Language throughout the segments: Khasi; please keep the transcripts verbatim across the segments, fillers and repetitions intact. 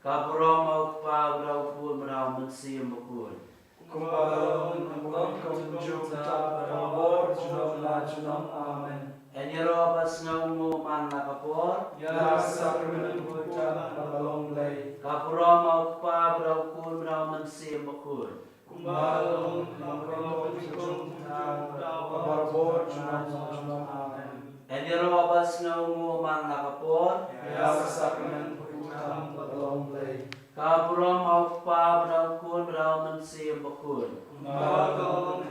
Ka burom ha U Kpa, bad ha U Khun, bad ha U Mynsiem Bakhuid. Kumba ka long, kumjuh, kumjuh, kumta, bad barabor, junom la junom. Amen. Yn ïaroh bad sngewnguh man la ka por. Ïa ka sakramen bakhuid tam ba ka long Blei. Ka burom ha U Kpa, bad ha U Khun, bad ha U Mynsiem Bakhuid. Kumba ka long, kumjuh, kumta, bad barabor, junom la junom. Amen. Yn ïaroh bad sngewnguh man la ka por. Ïa ka sakramen bakhuid tam ba ka long Blei. Ka burom ha U Kpa, bad ha U Khun, bad ha U Mynsiem Bakhuid. Kumba ka long,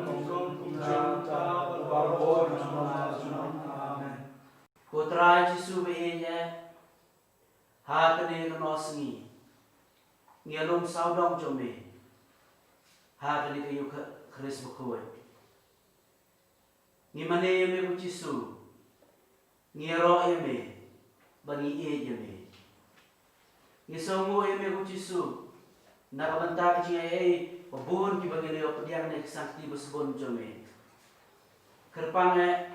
kumjuh, kumta, bad barabor, junom la junom. Amen. Ko Trai Jisu ba ïeit, ha kane ka nosngi ngi ïalum sawdong jong me ha kane ka Eukharist bakhuid. Ngi mane ïa me ko Jisu, ngi ïaroh ïa me, bad ngi ïeit ïa me. Ngi sngewnguh ïa me ko Jisu na ka bynta ka jingaiei ba bun kiba ngi la ïoh pdiang na ki sangkti ba sbun jong me. Kyrpang eh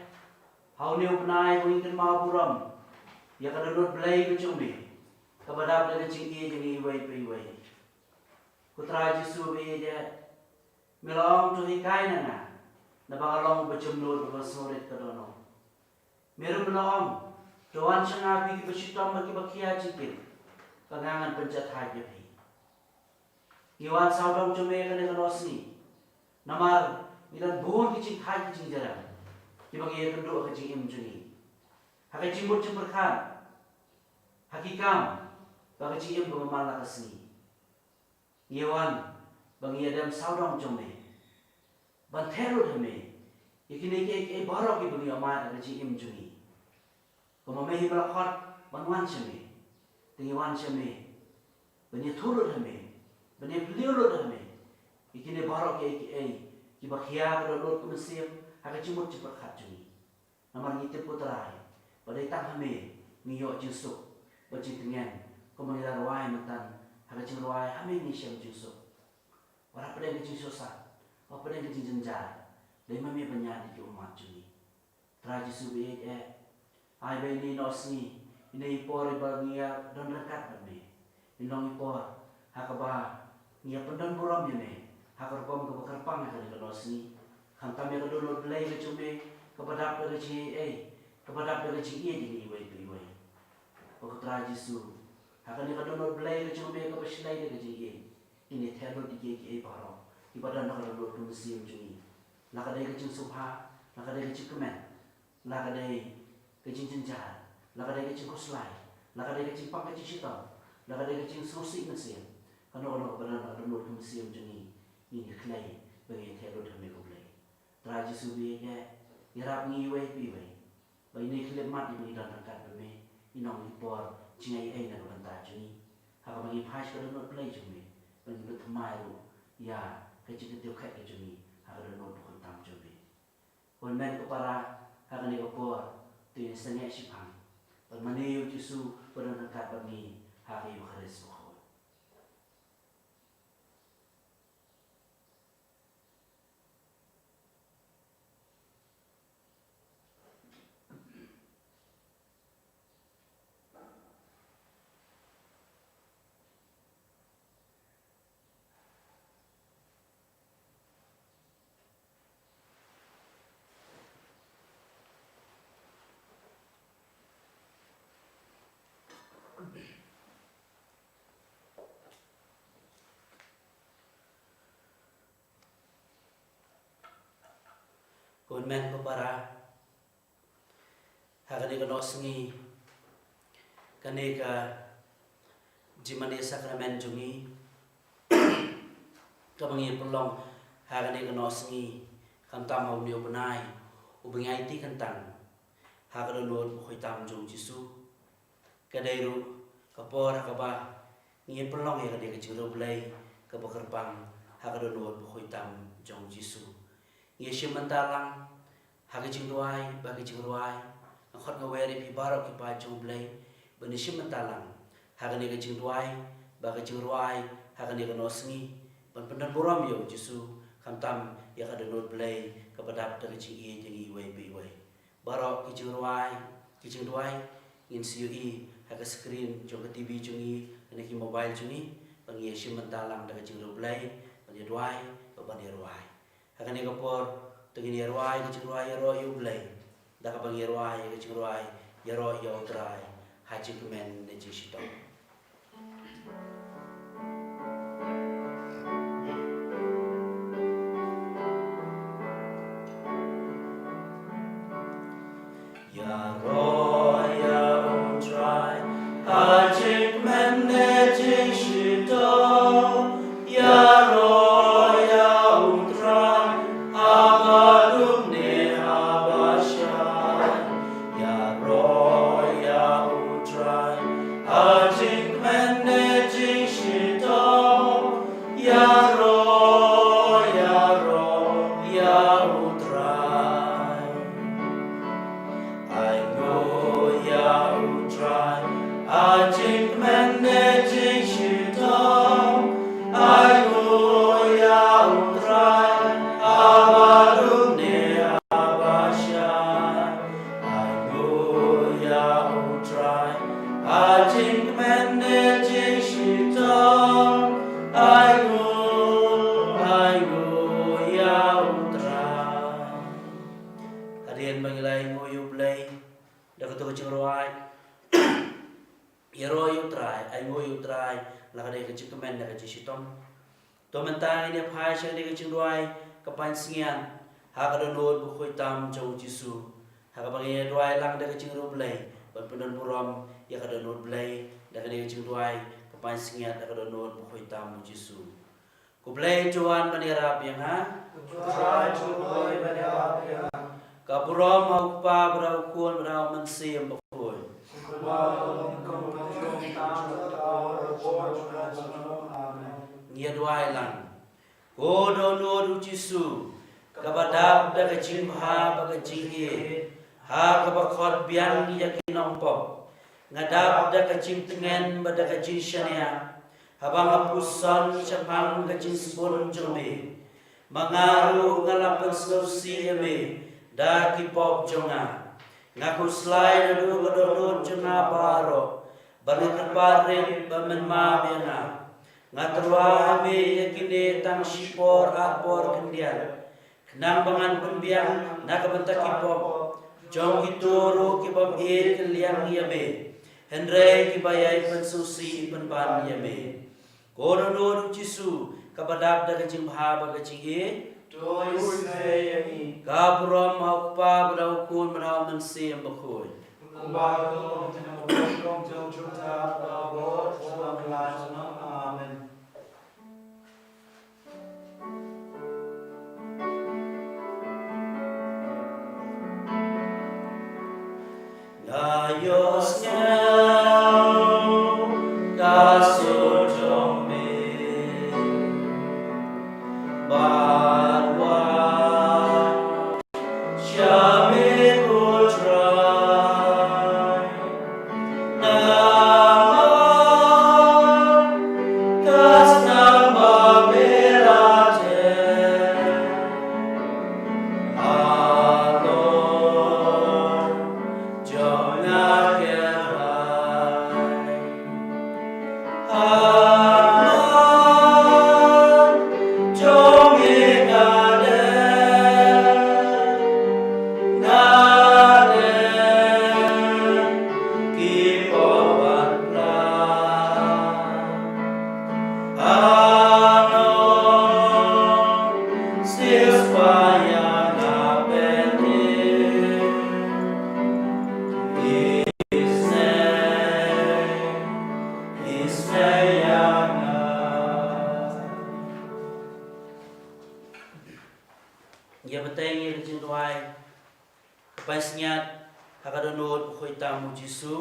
ha une u bnai ba ngin kynmaw burom ïa ka dohnud Blei ka jong me, kaba dap da ka jingïeit jong ngi iwei pa iwei. Ko Trai Jisu ba ïeit, me la ong, to hikai na nga, naba nga long uba jemnud bad uba sngewrit ka dohnud. Me ruh me la ong, to wan sha nga phi kiba shitom bad kiba khia jingkit, ba nga ngan pynjahthait ïa phi. Ngi wan sawdong jong me kane ka nosngi namar ngi don bun ki jingthait ki jingjarem kiba ngi ïakynduh ha ka jingim jong ngi, ha ka jingmut jingpyrkhat, ha ki kam, bad ka jingim kaba man la ka sngi. Ngi wan ba ngi ïadem sawdong jong me, ban theh lut ha me ïa kine kiei kiei baroh kiba ngi ïohmad ha ka jingim jong ngi. Kumba me hi ba la khot ban wan sha me, te ngi wan sha me ban ïathuh lut ha me, ban ïaphylliew lut ha me ïa kine baroh kiei kiei kiba khia ka dohnud ka mynsiem ha ka jingmut jingpyrkhat jong ngi. Namar ngi tip ko Trai ba dei tang ha me ngi ïoh jingsuk bad jingtngen, kumba ngi la rwai mynta, ha ka jingrwai ha me ngi shem jingsuk. Wat hapdeng ka jingsngewsih, wat hapdeng ka jingjynjar, dei ma me ban ïaid ïa ki ummat jong ngi. Trai Jisu ba ïeit, ai ba ine i nosngi, ine i por iba ngi ïa don ryngkat bad me, in long i por ha kaba ngi ïa pyndon burom ïa me ha ka rukom kaba kyrpang ha kane ka nosngi, khamtam ïa ka dohnud Blei ka jong me kaba dap da ka jingaiei, kaba dap da ka jingïeit ïa ngi iwei pa iwei. Ko Trai Jisu, ha kane ka dohnud Blei ka jong me kaba shlei da ka jingïeit, ngin ïa theh lut ïa kiei kiei baroh kiba don ha ka dohnud ka mynsiem jong ngi, la ka dei ka jingsngewbha, la ka dei ka jingkmen, la ka dei ka jingjynjar, la ka dei ka jingkhuslai, la ka dei ka jingpang ka jingshitom, la ka dei ka jingsngewsih mynsiem, kano kano kaba don ha ka dohnud ka mynsiem jong ngi, ngin ïa khlei ba ngin ïa theh lut ha me ko Blei. Trai Jisu ba ïeit, ïarap ngi iwei pa iwei ba ine i khyllipmat iba ngi don ryngkat bad me in long i por jingaiei na ka bynta jong ngi, ha kaba ngi phai sha ka dohnud Blei jong me, ba ngin pynthymmai ruh ïa ka jingkyntiew khet ka jong ngi ha ka dohnud bakhuid tam jong me. Ko Hynmen ko para, ha kane ka por to ngin sangeh shiphang bad mane ïa u Jisu ba don ryngkat bad ngi ha ka Eukharist bakhuid. Ko Hynmen ko para, ha kane ka nosngi, kane ka jingmane sakramen jong ngi kaba ngi pynlong ha kane ka nosngi, khamtam ha une u bnai uba ngi aiti kyntang ha ka dohnud bakhuid tam jong u Jisu. Ka dei ruh ka por ha kaba ngi pynlong ïa kane ka jingriewblei kaba kyrpang ha ka dohnud bakhuid tam jong u Jisu. Ngi shim bynta lang ha ka jingduwai bad ka jingrwai. Nga khot nga wer ïa phi baroh ki paid jong u Blei ban ïa shim bynta lang ha kane ka jingduwai bad ka jingrwai ha kane ka nosngi, ban pyndon burom ïa u Jisu, khamtam ïa ka dohnud Blei kaba dap da ka jingïeit ïa ngi iwei pa iwei. Baroh ki jingrwai, ki jingduwai ngin sa ïohi ha ka screen jong ka T V jong ngi, na ki mobile jong ngi, ba ngin ïa shim bynta lang da ka jingriewblei, ban ïa duwai, bad ban ïa rwai. Ha kane ka por, to ngin ïa rwai ka jingrwai Ïaroh ïa U Blei, da kaba ngin ïa rwai ka jingrwai Ïaroh ïa U Trai ha jingkmen ne jingshitom. Ïaroh ïa U Trai ha jingkmen ne jingshitom. Ïaroh ïa U Trai ha baduk ne ha bashai. Ïaroh ïa U Trai ha jingkmen ne jingshitom. Ïaroh, ïaroh ïa U Trai. Ainguh ïa U Trai ha jingkmen ne jingshitom. Ainguh ïa U Trai ha baduk ne ha bashai. Ainguh ïa U Trai ha jingkmen ne jingshitom. Ainguh, ainguh ïa U Trai. Hadien ba ngi la ainguh ïa U Blei da kato ka jingrwai Ïaroh ïa U Trai, ainguh ïa U Trai, la ka dei ka jingkmen ne ka jingshitom. To mynta ngin ïa phai sha kane ka jingduwai ka pansngiat ha ka dohnud bakhuid tam jong U Jisu. Ha kaba ngin ïa duwai lang da ka jingriewblei ban pyndonburom ïa ka dohnud Blei da kane ka jingduwai ka pansngiat ha ka dohnud bakhuid tam U Jisu. Ko Blei to wan ban ïarap ïa nga. Ko Trai to wan ban ïarap ïa nga. Ka burom ha U Kpa bad ha U Khun bad ha U Mynsiem Bakhuid. Kumba ka long, kumba ka long, kumba ka long, kumba ka long. Amen. Ngi ïa duwai lang. Ko dohnud U Jisu, kaba dap da ka jingbha bad ka jingïeit, ha kaba khot biang ïa ki nongpop. Nga dap da ka jingtngen bad da ka jingshaniah, haba nga puson shaphang ka jingsbun jong me. Ma nga ruh nga la pynsngewsih ïa me da ki pop jong nga. Nga khuslai naduh ka dohnud jong nga baroh, bad nga kyrpad rit ba men map ïa nga. Nga tyrwa ha me ïa kine tang shipor arpor khyndiat, khnang ba ngan pynbiang na ka bynta ki pop jong kito ruh ki bym ïeit kylliang ïa me, hynrei kiba ïai pynsngewsih pynban ïa me. Ko dohnud U Jisu, kaba dap da ka jingbha bad ka jingïeit, to isynei ïa ngi. Ka burom ha U Kpa bad ha U Khun bad ha U Mynsiem Bakhuid. Kumba ka long, kumba ka long, kumba ka long. Amen. Nga ïohsngew ka sur jong me, bad wan sha me ko Trai. Namar ka sdang ba me la teh halor jong nga, kyrpad. Is me, is me ïa nga. Ngi ïa bteng ïa ka jingduwai ka pansngiat ha ka dohnud bakhuid tam U Jisu.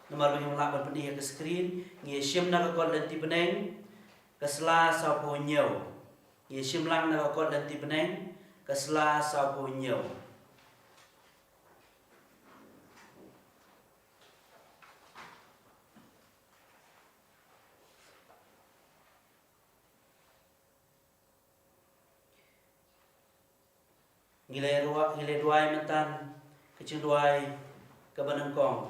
Namar ba ngim lah ban pyni ha ka screen, ngi ïa shim na ka kot lynti bneng ka sla sawphew hynñiew. Ngi ïa shim lang na ka kot lynti bneng ka sla sawphew hynñiew. Ngi la ruh, ngi la duwai mynta ka jingduwai kaba nyngkong.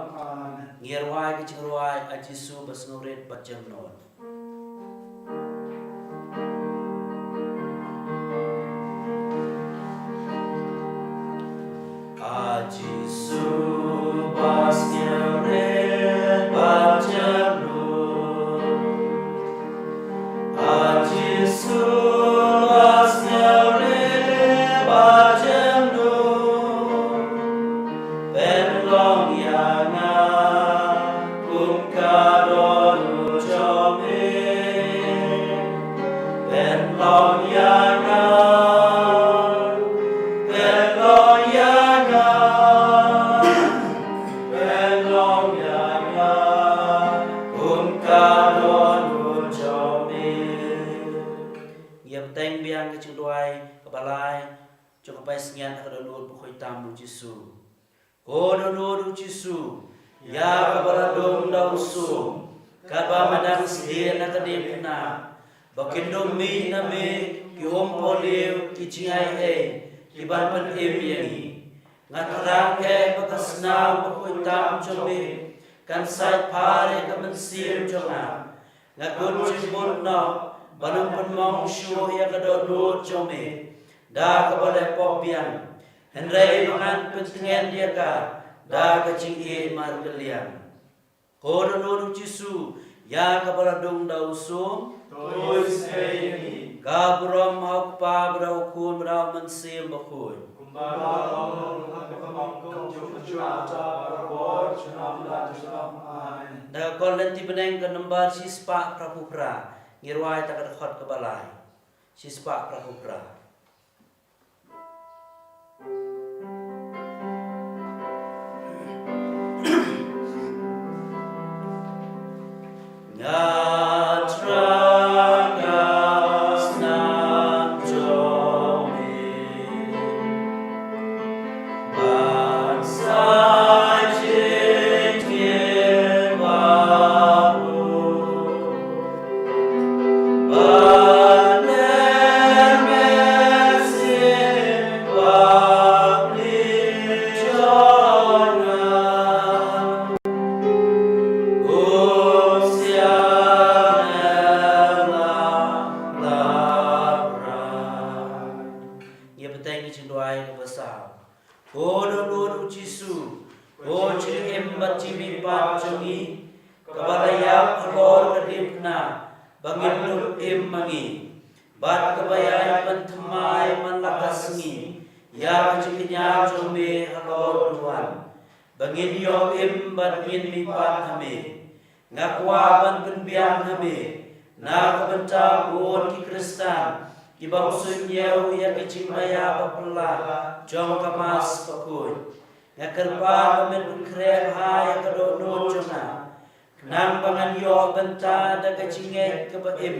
junom. Amen. Ngi rwai ka jingrwai A Jisu ba sngewrit bad jemnud. A Jisu ba sngewrit bad jemnud. A Jisu ba sngewrit bad jemnud. Pynlong ïa nga kum ka dohnud jong me. Pynlong ïa nga, pynlong ïa nga, pynlong ïa nga kum ka dohnud jong me. Ngi ïa bteng biang ka jingduwai kaba lai jong ka bai sngiat ha ka dohnud bakhuid tam U Jisu. Ko dohnud U Jisu, ïa kaba la dung da u sum, katba me dang sdien ha ka diengphna, ba kin ym mih na me ki umpohliew, ki jingaiei, ki ban pynim ïa ngi. Nga thrang eh ba ka snam bakhuid tam jong me kan sait phar ïa ka mynsiem jong nga. Nga kut jingbun noh ban ym pynmong shuh ïa ka dohnud jong me da kaba leh pop biang, hynrei ba ngan pyntngen ïa ka da ka jingïeit markylliang. Ko dohnud U Jisu, ïa kaba la dung da u sum, to isynei ïa ngi. Ka burom ha u Kpa, bad ha u Khun, bad ha u Mynsiem Bakhuid. Kumba la long ha ka ba nyngkong, junom junom, barabor, junom la junom. Amen. Na ka kot lynti bneng ka nombar shispah phra phew phra, ngi rwai tang ka dkhot kaba lai. Shispah phra phew phra. Nga thrang ka snam jong me ban sa jingim ba buh, ban leh mynsiem bapli jong nga. Ngi bteng ïa ka jingduwai kaba saw. Ko dohnud U Jisu, ko jingim bad jingmihpat jong ngi, kaba la ïap halor ka diengphna ba ngin ïoh im ma ngi, bad kaba ïai pynthymmai man la ka sngi ïa ka jingkñia jong me halor duwan, ba ngin ïoh im bad ngin mihpat ha me. Nga kwah ban pynbiang ha me na ka bynta bun ki Khristan kiba ym suidñiew ïa ka jingmaïa baphylla jong ka Mass bakhuid. Nga kyrpad ba men pynkhreh bha ïa ka dohnud jong nga, khnang ba ngan ïoh bynta da ka jingngeit kaba im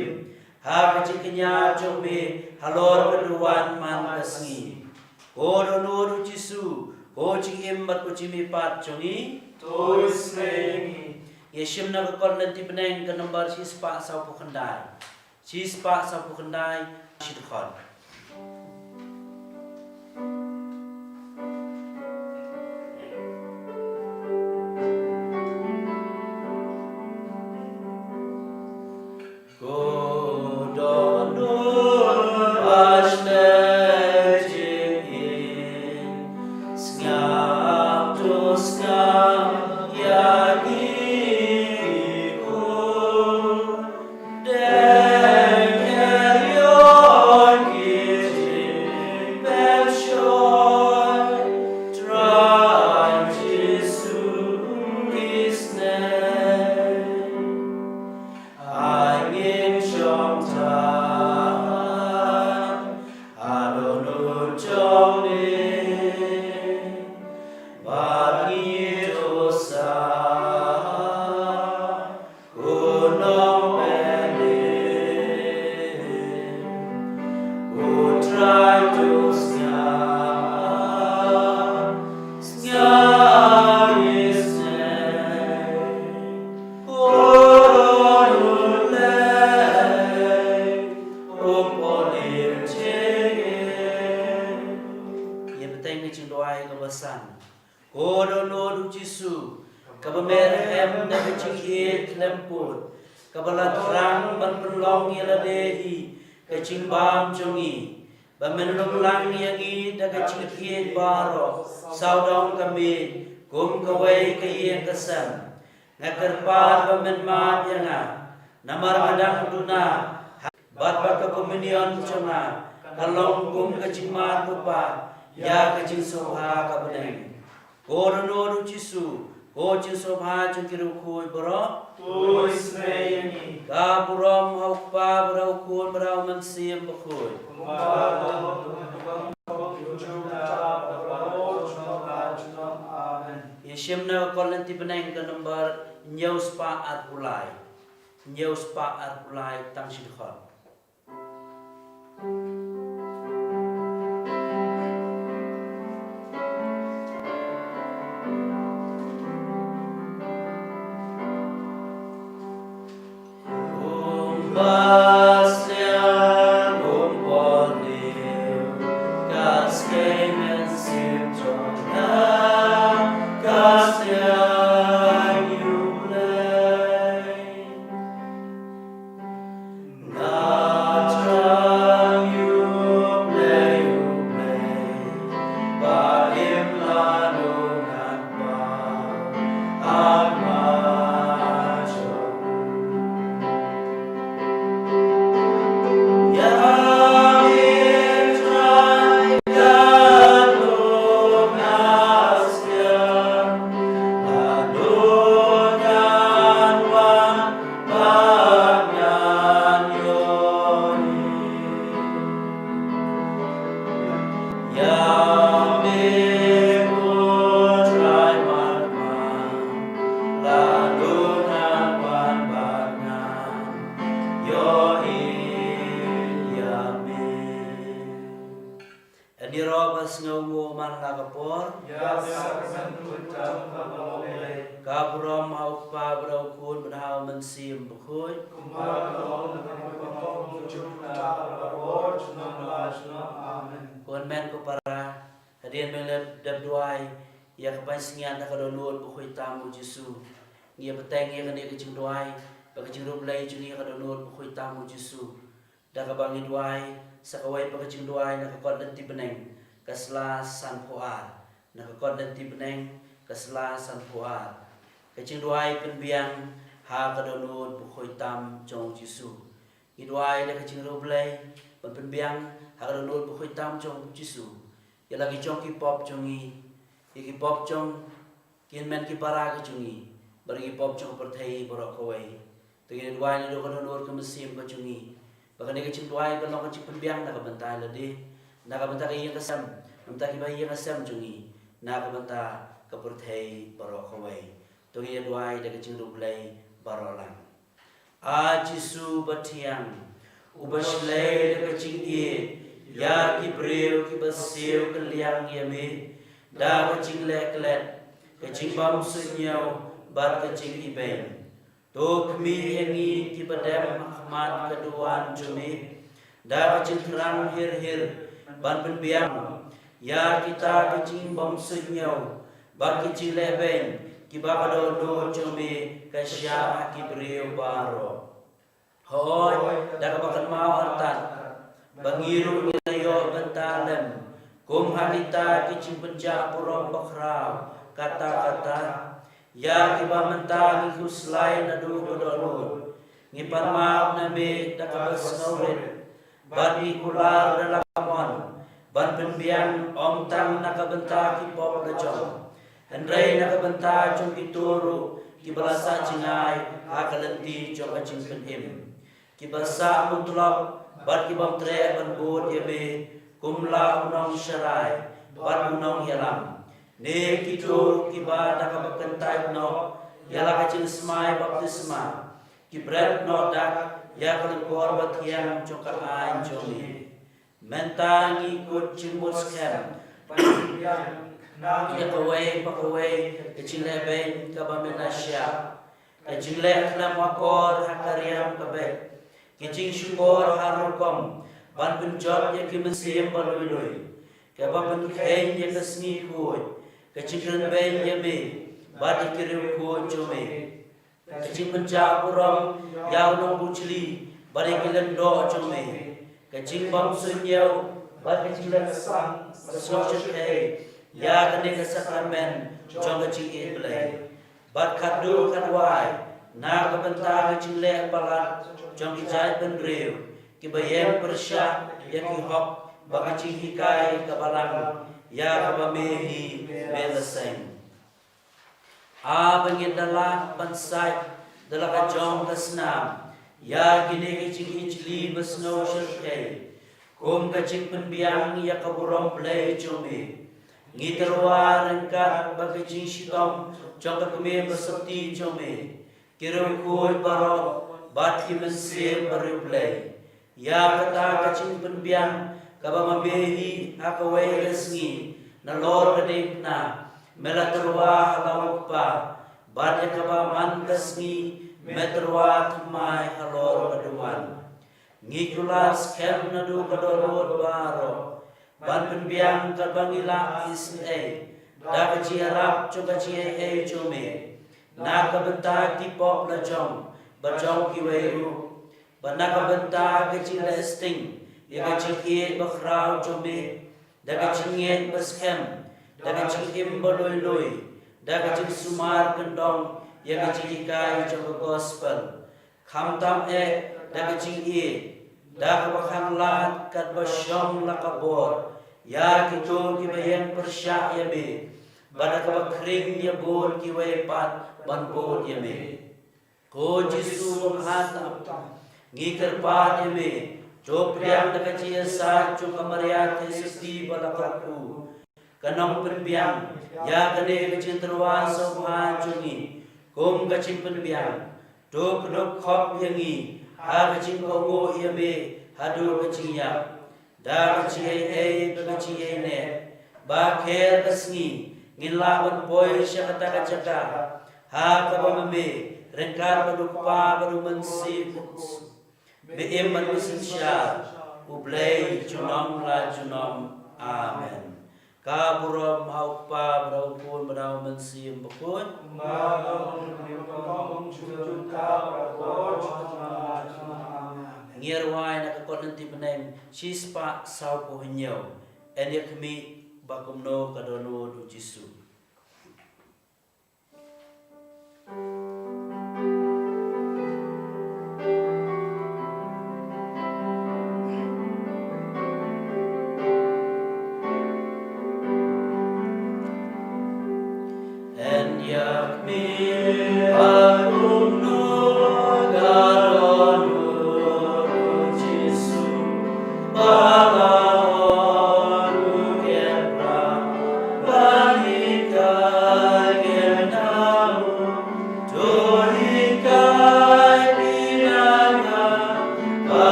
ha ka jingkñia jong me halor ka duwan man ka sngi. Ko dohnud U Jisu, ko jingim bad ko jingmihpat jong ngi, to isynei ïa ngi. Ngi shim na ka kot lynti bneng ka nombar shispah saw phew khyndai. Shispah saw phew khyndai, shi dkhot. Ko Ko Dohnud U Jisu, kaba me la hem da ka jingïeit khlem pud, kaba la thrang ban pynlong ïa lade hi ka jingbam jong ngi, ba men lum lang ïa ngi da ka jingïeit baroh sawdong ka miej kum kawei ka ïing ka sem. Nga kyrpad ba men mad ïa nga, namar nga dang duna, bad ba ka komunion jong nga ka long kum ka jingmad kyrpad ïa ka jingsngewbha ka bneng. Ko Dohnud U Jisu, ko jingsngewbha jong ki riewkhuid baroh, to isynei ïa ngi. Ka burom ha U Kpa bad ha U Khun bad ha U Mynsiem Bakhuid. Kumba ka long, kumba ka long, kumba ka long, kumba ka long, kumba ka long. Amen. Ngi shim na ka kot lynti bneng ka number hynñiew spah arphew lai. Hynñiew spah arphew lai, tang shi dkhot. Ïa ngi ruh ba sngewnguh man la ka por. Ïa ka sakramen u tam ka ba long lei. Ka burom ha U Kpa bad ha U Khun bad ha U Mynsiem Bakhuid. Kumba ka long, kumba ka long, kumba ka long, kumba ka long. Ko hynmen ko para, hadien ba ngi la dep duwai ïa ka pansngiat ha ka Dohnud Bakhuid tam U Jisu, ngi ïa bteng ïa kane ka jingduwai ba ka jingriewblei jong ngi ha ka Dohnud Bakhuid tam U Jisu. Da kaba ngi duwai sa kawei pat ka jingduwai na ka kot lynti bneng ka sla sanphew ar, na ka kot lynti bneng ka sla sanphew ar. Ka jingduwai pynbiang ha ka Dohnud Bakhuid tam jong U Jisu. Ngi duwai da ka jingriewblei ban pynbiang ha ka Dohnud Bakhuid tam jong U Jisu ïa la ki jong ki pop jong ngi, ïa ki pop jong ki hynmen ki para ka jong ngi, bad ki pop jong ka pyrthei baroh kawei. To ngin duwai naduh ka dohnud ka mynsiem ka jong ngi, ba kane ka jingduwai kan long ka jingpynbiang na ka bynta lade, na ka bynta ka ïing ka sem, na ka bynta kiba ïing ka sem jong ngi, na ka bynta ka pyrthei baroh kawei. To ngin duwai da ka jingriewblei baroh lang. A Jisu bathiang, uba shlei da ka jingïeit ïa ki briew kiba siew kylliang ïa me da ka jingleh klet, ka jingbymsuidñiew bad ka jingibeiñ, to khmih ïa ngi kiba dem ha khmat ka duwan jong me da ka jingthrang hir hir, ban pynbiang ïa kita ki jingbymsuidñiew bad ki jinglehbeiñ kiba ka dohnud jong me ka shah ha ki briew baroh. Hooid, da kaba kynmaw artat ba ngi ruh ngi la ïoh bynta lem kum ha kita ki jingpynjah burom bakhraw katta katta, ïa kiba mynta ngi khuslai naduh ka dohnud. Ngi pan map na me da kaba sngewrit bad ngi kular da la ka mon ban pynbiang, ym tang na ka bynta ki pop la jong, hynrei na ka bynta jong kito ruh kiba la sah jngai ha ka lynti jong ka jingpynim, kiba sah mutlop bad ki bym treh ban bud ïa me kum la u nongsharai bad u nongïalam. Ne kito kiba da kaba kyntait noh ïa la ka jingsmai baptisma ki bret noh dak ïa ka lyngkor bathiang jong ka aiñ jong me. Mynta ngi kut jingmut skhem ïa kawei pa kawei ka jinglehbeiñ kaba me la shah, ka jingleh khlem akor ha ka riam ka beit, ka jingshukor ha rukom ban pynjot ïa ki mynsiem ba lui lui, kaba pynkheiñ ïa ka sngi khuid, ka jingkren beiñ ïa me bad ïa ki riewkhuid jong me, ka jingpynjah burom ïa u nongbuchli bad ïa ki lyngdoh jong me, ka jingbym suidñiew bad ka jingleh ka sang ba sngewshyrkhei ïa kane ka sakramen jong ka jingïeit Blei. Bad khatduh khatwai na ka bynta ka jingleh palat jong ki jaitbynriew kiba ïeng pyrshah ïa ki hok bad ka jinghikai ka Balang ïa kaba me hi me la seng. Haba ngin da lah ban sait da la ka jong ka snam ïa kine ki jingichli ba sngewshyrkhei kum ka jingpynbiang ïa ka burom Blei jong me, ngi tyrwa ryngkat bad ka jingshitom jong ka Kmie ba sopti jong me, ki riewkhuid baroh bad ki mynsiem ba riewblei, ïa kata ka jingpynbiang kaba ma me hi ha kawei ka sngi nalor ka diengphna me la tyrwa ha la u Kpa, bad ïa kaba man ka sngi me tyrwa thymmai halor ka duwan. Ngi kular skhem naduh ka dohnud baroh ban pynbiang katba ngi lah isynei da ka jingïarap jong ka jingaiei jong me, na ka bynta ki pop la jong bad jong kiwei ruh, bad na ka bynta ka jingleh sting ïa ka jingïeit bakhraw jong me, da ka jingngeit baskhem, da ka jingim ba luilui, da ka jingsumar kyndong ïa ka jinghikai jong ka gospel, khamtam eh da ka jingïeit, da kaba khanglad katba shong la ka bor ïa kito kiba ïeng pyrshah ïa me, bad da kaba khring ïa bun kiwei pat ban bud ïa me. Ko Jisu ba khamtam, ngi kyrpad ïa me, to pdiang da ka jingïasaid jong ka Maria Theisotti ba la kyrkhu, ka nongpynbiang ïa kane ka jingtyrwa sngewbha jong ngi kum ka jingpynbiang. To kdup khop ïa ngi ha ka jingkohnguh ïa me haduh ka jingïap, da ka jingaiei bad ka jingaiei, ba kher ka sngi ngin lah ban poi sha kata ka jaka ha kaba ma me ryngkat bad u Kpa bad u Mynsiem Bakhuid, me im bad me synshar, U Blei junom la junom. Amen. Ka burom ha u Kpa bad ha u Khun bad ha u Mynsiem Bakhuid. Ngi ïa rwai na ka kot lynti bneng shispah sawphew hynñiew. Yn ïa khmih ba kumno ka dohnud u Jisu.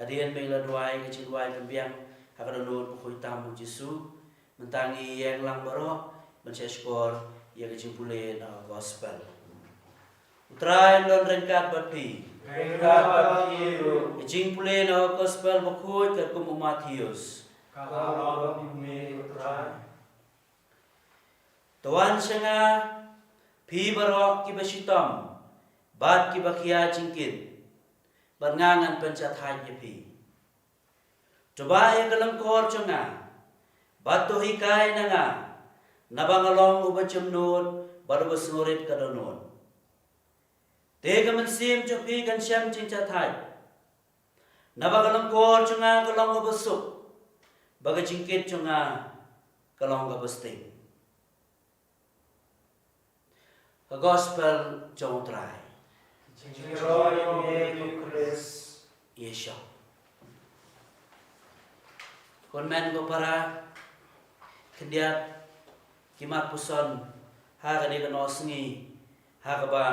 Hadien ba ngi la duwai ka jingduwai pynbiang ha ka dohnud bakhuid tam u Jisu, mynta ngi ïeng lang baroh ban shah shkor ïa ka jingpule na ka gospel. U Trai un don ryngkat bad phi. Ka jingpule na ka Gospel bakhuid katkum u Mathaios. Ka la ong ïa me ko Trai. To wan sha nga, phi baroh kiba shitom bad kiba khia jingkit, bad nga ngan pynshai ïa phi. To bah ïa ka lyngkor jong nga, bad to hikai na nga, naba nga long uba jemnud bad uba sngewrit ka dohnud. Te ka mynsiem jong phi kan shem jingshai, naba ka lyngkor jong nga ka long kaba suk, bad ka jingkit jong nga ka long kaba sting. Ka Gospel jong u Trai. Jingïaroh ïa me ko Khrist. Ïa shong. Ko hynmen ko para, khyndiat ki mat puson ha kane ka nosngi, ha kaba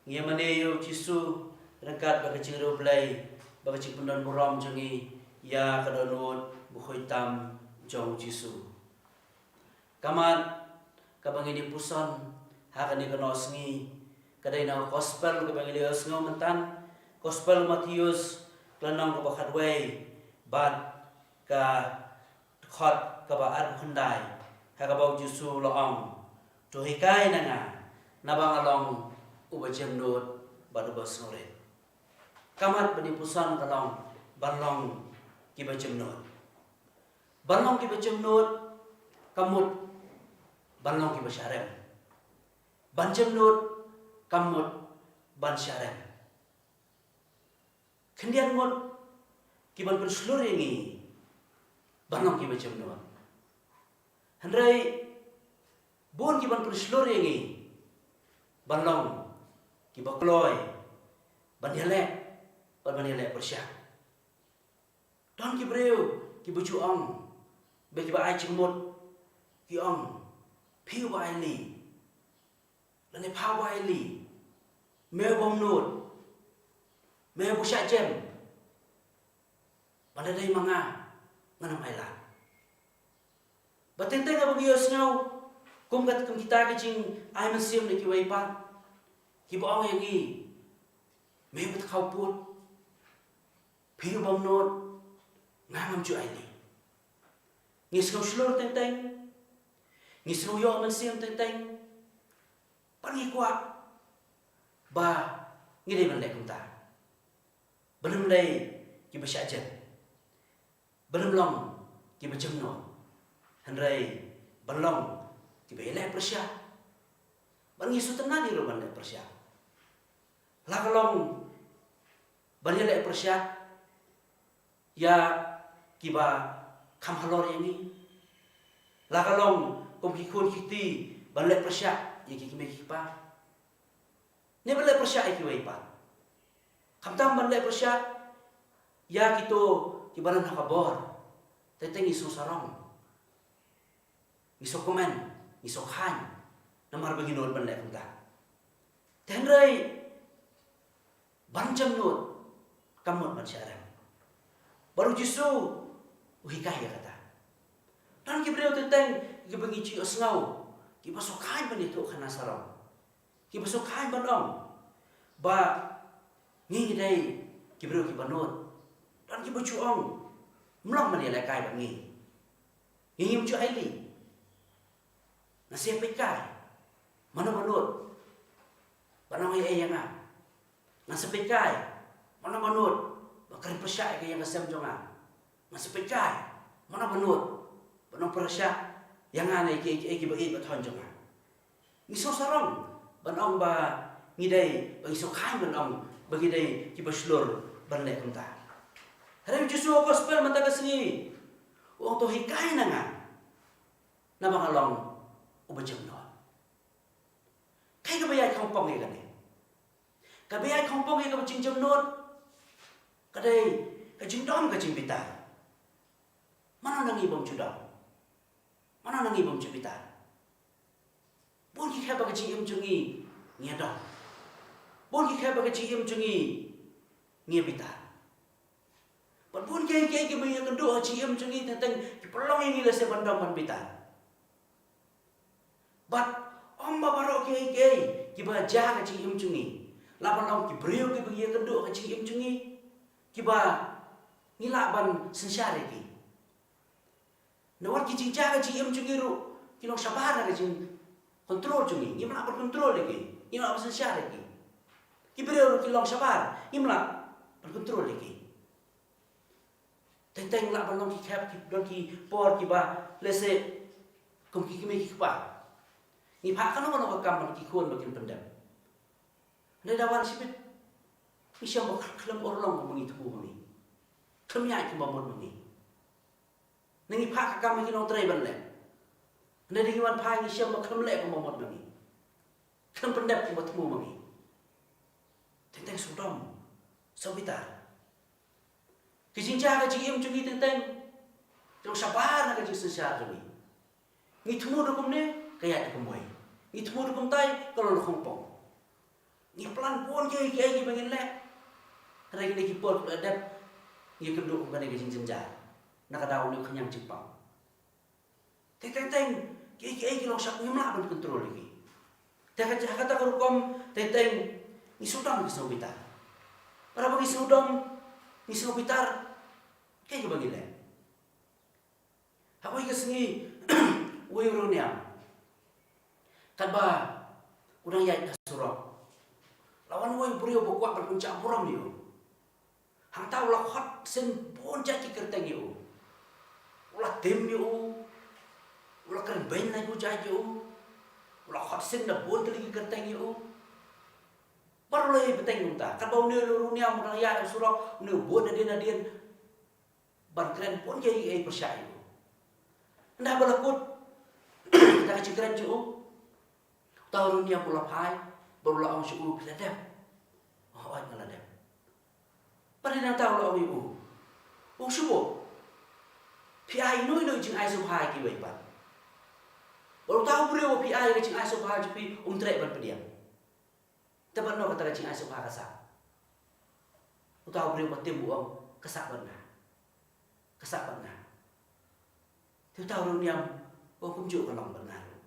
ngi ïa mane ïa u Jisu ryngkat bad ka jingriewblei bad ka jingpyndonburom jong ngi ïa ka dohnud bakhuid tam jong u Jisu. Ka mat kaba ngin ïa puson ha kane ka nosngi ka dei na ka Gospel kaba ngi la ïohsngew mynta, Gospel Mathaios, ka lynnong kaba khatwei bad ka dkhot kaba arphew khyndai, ha kaba u Jisu u la ong, to hikai na nga, naba nga long uba jemnud bad uba sngewrit. Ka mat ban ïa puson ka long ban long kiba jemnud. Ban long kiba jemnud ka mut ban long kiba shah rem. Ban jemnud ka mut ban shah rem. Khyndiat ngut ki ban pynshlur ïa ngi ban long kiba jemnud. Hynrei bun ki ban pynshlur ïa ngi ban long kiba kloi, ban ïaleh, ban, ban ïaleh pyrshah. Don ki briew kiba ju ong, ba kiba ai jingmut, ki ong, phi uba ai lih, lane pha uba ai lih, me u bym nud, me u shah jem, ban da dei ma nga, ngan ym ailad. Ba teng teng haba ngi ïohsngew kum ka, kum kita ki jingai mynsiem na kiwei pat, kiba ong ïa ngi, me u ba khawpud, phi u bym nud, nga ngam ju ai lih. Ngi sngew shlur teng teng, ngi sngew ïoh mynsiem teng teng, bad ngi kwah ba ngi dei ban leh kumta. Ban ym lei kiba shah jem, ban ym long kiba jemnud, hynrei ban long kiba ïaleh pyrshah. Bad ngi sngewtynnad ruh ban leh pyrshah. La ka long ban ïaleh pyrshah ïa kiba kham halor ïa ngi. La ka long kum ki khun ki kti ban leh pyrshah ïa ki kmie ki kpa, ne ban leh pyrshah ïa kiwei pat. Khamtam ban leh pyrshah ïa kito kiba don ha ka bor, teng teng ngi sngewsarong, ngi sngewkmen, ngi sngewkhlaiñ, namar ba ngi nud ban leh kumta. Te hynrei ban jemnud ka mut ban shah rem. Bad u Jisu u hikai ïa kata. Don ki briew teng teng kiba ngi ju ïohsngew, kiba sngewkhlaiñ ban ïathuh khana sarong, kiba sngewkhlaiñ ban ong ba ngi ngi dei ki briew kiba nud. Don kiba ju ong, ym long ban ïalehkai bad ngi, ngi ngim ju ai lih. Nga sa peit kai mano ba nud ban ong ei ei ïa nga. Nga sa peit kai mano ba nud ban kren pyrshah ïa ka ïing ka sem jong nga. Nga sa peit kai mano ba nud ban ong pyrshah ïa nga na kiei kiei kiba ïeit ba thon jong nga. Ngi sngewsarong ban ong ba ngi dei, ba ngi sngewkhlaiñ ban ong ba ngi dei kiba shlur ban leh kumta. Hynrei u Jisu ha ka gospel mynta ka sngi u ong, to hikai na nga, naba nga long uba jemnud. Kaei kaba ïai khongpong ïa kane? Kaba ïai khongpong ïa kaba jingjemnud ka dei ka jingdom ka jingbitar. Mano na ngi bym ju dom? Mano na ngi bym ju bitar? Bun ki khep ba ka jingim jong ngi ngi ïa dom. Bun ki khep ba ka jingim jong ngi ngi ïa bitar. Bad bun kiei kiei kiba ngi ïakynduh ha jingim jong ngi teng teng ki pynlong ïa ngi lehse ban dom ban bitar. Bad ym ba baroh kiei kiei kiba jia ha ka jingim jong ngi, lah ban long ki briew kiba ngi ïakynduh ka jingim jong ngi, kiba ngi lah ban synshar ïa ki. Namar ki jingjia ka jingim jong ngi ruh ki long shabar na ka jingcontrol jong ngi. Ngim lah ban control ïa ki, ngim lah ban synshar ïa ki. Ki briew ruh ki long shabar, ngim lah ban control ïa ki. Teng teng lah ban long ki khep, ki don ki por kiba lehse kum ki kmie ki kpa, ngi phah kano kano ka kam ban ki khun ba kin pyndep. Hynrei da wan shibit ngi shem ba khlem urlong kumba ngi thmu ma ngi, khlem ïaid kumba mut ma ngi. Ne ngi phah ka kam ha ki nongtrei ban leh, hynrei da ngi wan phai ngi shem ba khlem leh kumba mut ma ngi, khlem pyndep kumba thmu ma ngi. Teng teng sngewdom, sngewbitar. Ki jingjia ka jingim jong ngi teng teng ki long shabar na ka jingsynshar jong ngi. Ngi thmu da kumne, ka ïaid da kumwei. Ngi thmu da kumtai, ka long da kongpong. Ngi plan bun kiei kiei kiba ngin leh, hynrei kine ki por kiba la dep ngi kynduh kum kane ka jingjynjar, na ka daw une u khñiang jingpang. Teng teng teng, kiei kiei ki long shap, ngim lah ban control ïa ki. Te ha kata ka rukom teng teng ngi sngewdom, ngi sngewbitar. Para ba ngi sngewdom, ngi sngewbitar, kaei kaba ngi leh? Ha kawei ka sngi, uwei u riewniam, katba u dang ïaid ha surok, la wan uwei u briew ba kwah ban pynjah burom ïa u. Hangta u la khot sien bun jait ki kyrteng ïa u. U la tim ïa u. U la kren beiñ laiphew jait ïa u. U la khot sien da bun tylli ki kyrteng ïa u. Baroh u la ïai bteng kumta. Katba une u riewniam u dang ïaid ha surok, une u bud nadien nadien ban kren bun kiei kiei pyrshah ïa u. Ynda ba la kut kata ka jingkren jong u, uta u riewniam u la phai bad u la ong sha u, phi la dep? Hooid, nga la dep. Bad nangta u la ong ïa u, ong shuh, phi ai ino ino i jingai sngewbha ïa kiwei pat? Bad uta u briew ba phi ai ka jingai sngewbha jong phi um treh ban pdiang. Te bad no kata ka jingai sngewbha ka sah? Uta u briew ba tim u ong, ka sah bad nga. Ka sah bad nga. Te uta u riewniam u ong, kumjuh ka long bad nga ruh.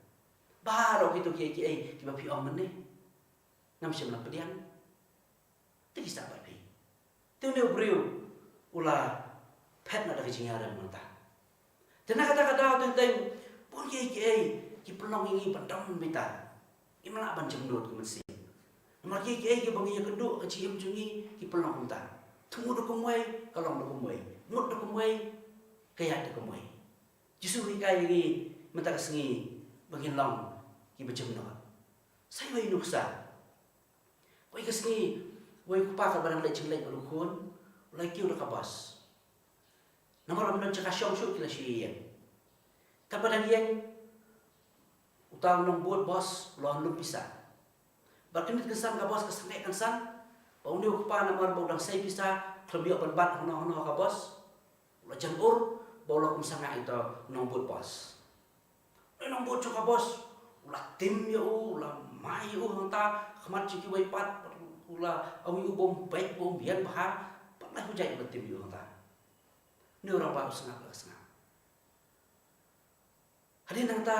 Baroh kito kiei kiei kiba phi ong mynne, ngam shym la pdiang. Te ki sah bad phi. Te une u briew u la phet noh da ka jingïarem mynta. Te na kata ka daw teng teng, bun kiei kiei ki pynlong ïa ngi ban dom bitar. Ngim lah ban jemnud ka mynsiem. Namar kiei kiei kiba ngi ïakynduh ha ka jingim jong ngi ki pynlong kumta. Thmu da kumwei, ka long da kumwei. Mut da kumwei, ka ïaid da kumwei. Jisu u hikai ïa ngi mynta ka sngi ba ngin long kiba jemnud. Sa iwei i nuksa. Kawei ka sngi, uwei u kpa katba dang leit jingleit bad u khun, u la ïa kiew da ka bos. Namar ym don jaka shong shuh, ki la shu ïeng. Katba dang ïeng, uta u nongbud bos u la wan lum pisa. Bad kyndiat kynsan ka bos ka sangeh kynsan. Bad une u kpa, namar ba u dang sei pisa, khlem ïoh ban bat hano hano ha ka bos, u la jan ur, bad u la kum sangeh ïa uta u nongbud bos. Une u nongbud jong ka bos u la tim ïa u, u la mai ïa u hangta ha khmat jong kiwei pat, bad u la ong ïa u ba um beit, ba um ïeng bha, bad la hu jait u la tim ïa u hangta. Une u rangbah u sngap la ka sngap. Hadien nangta,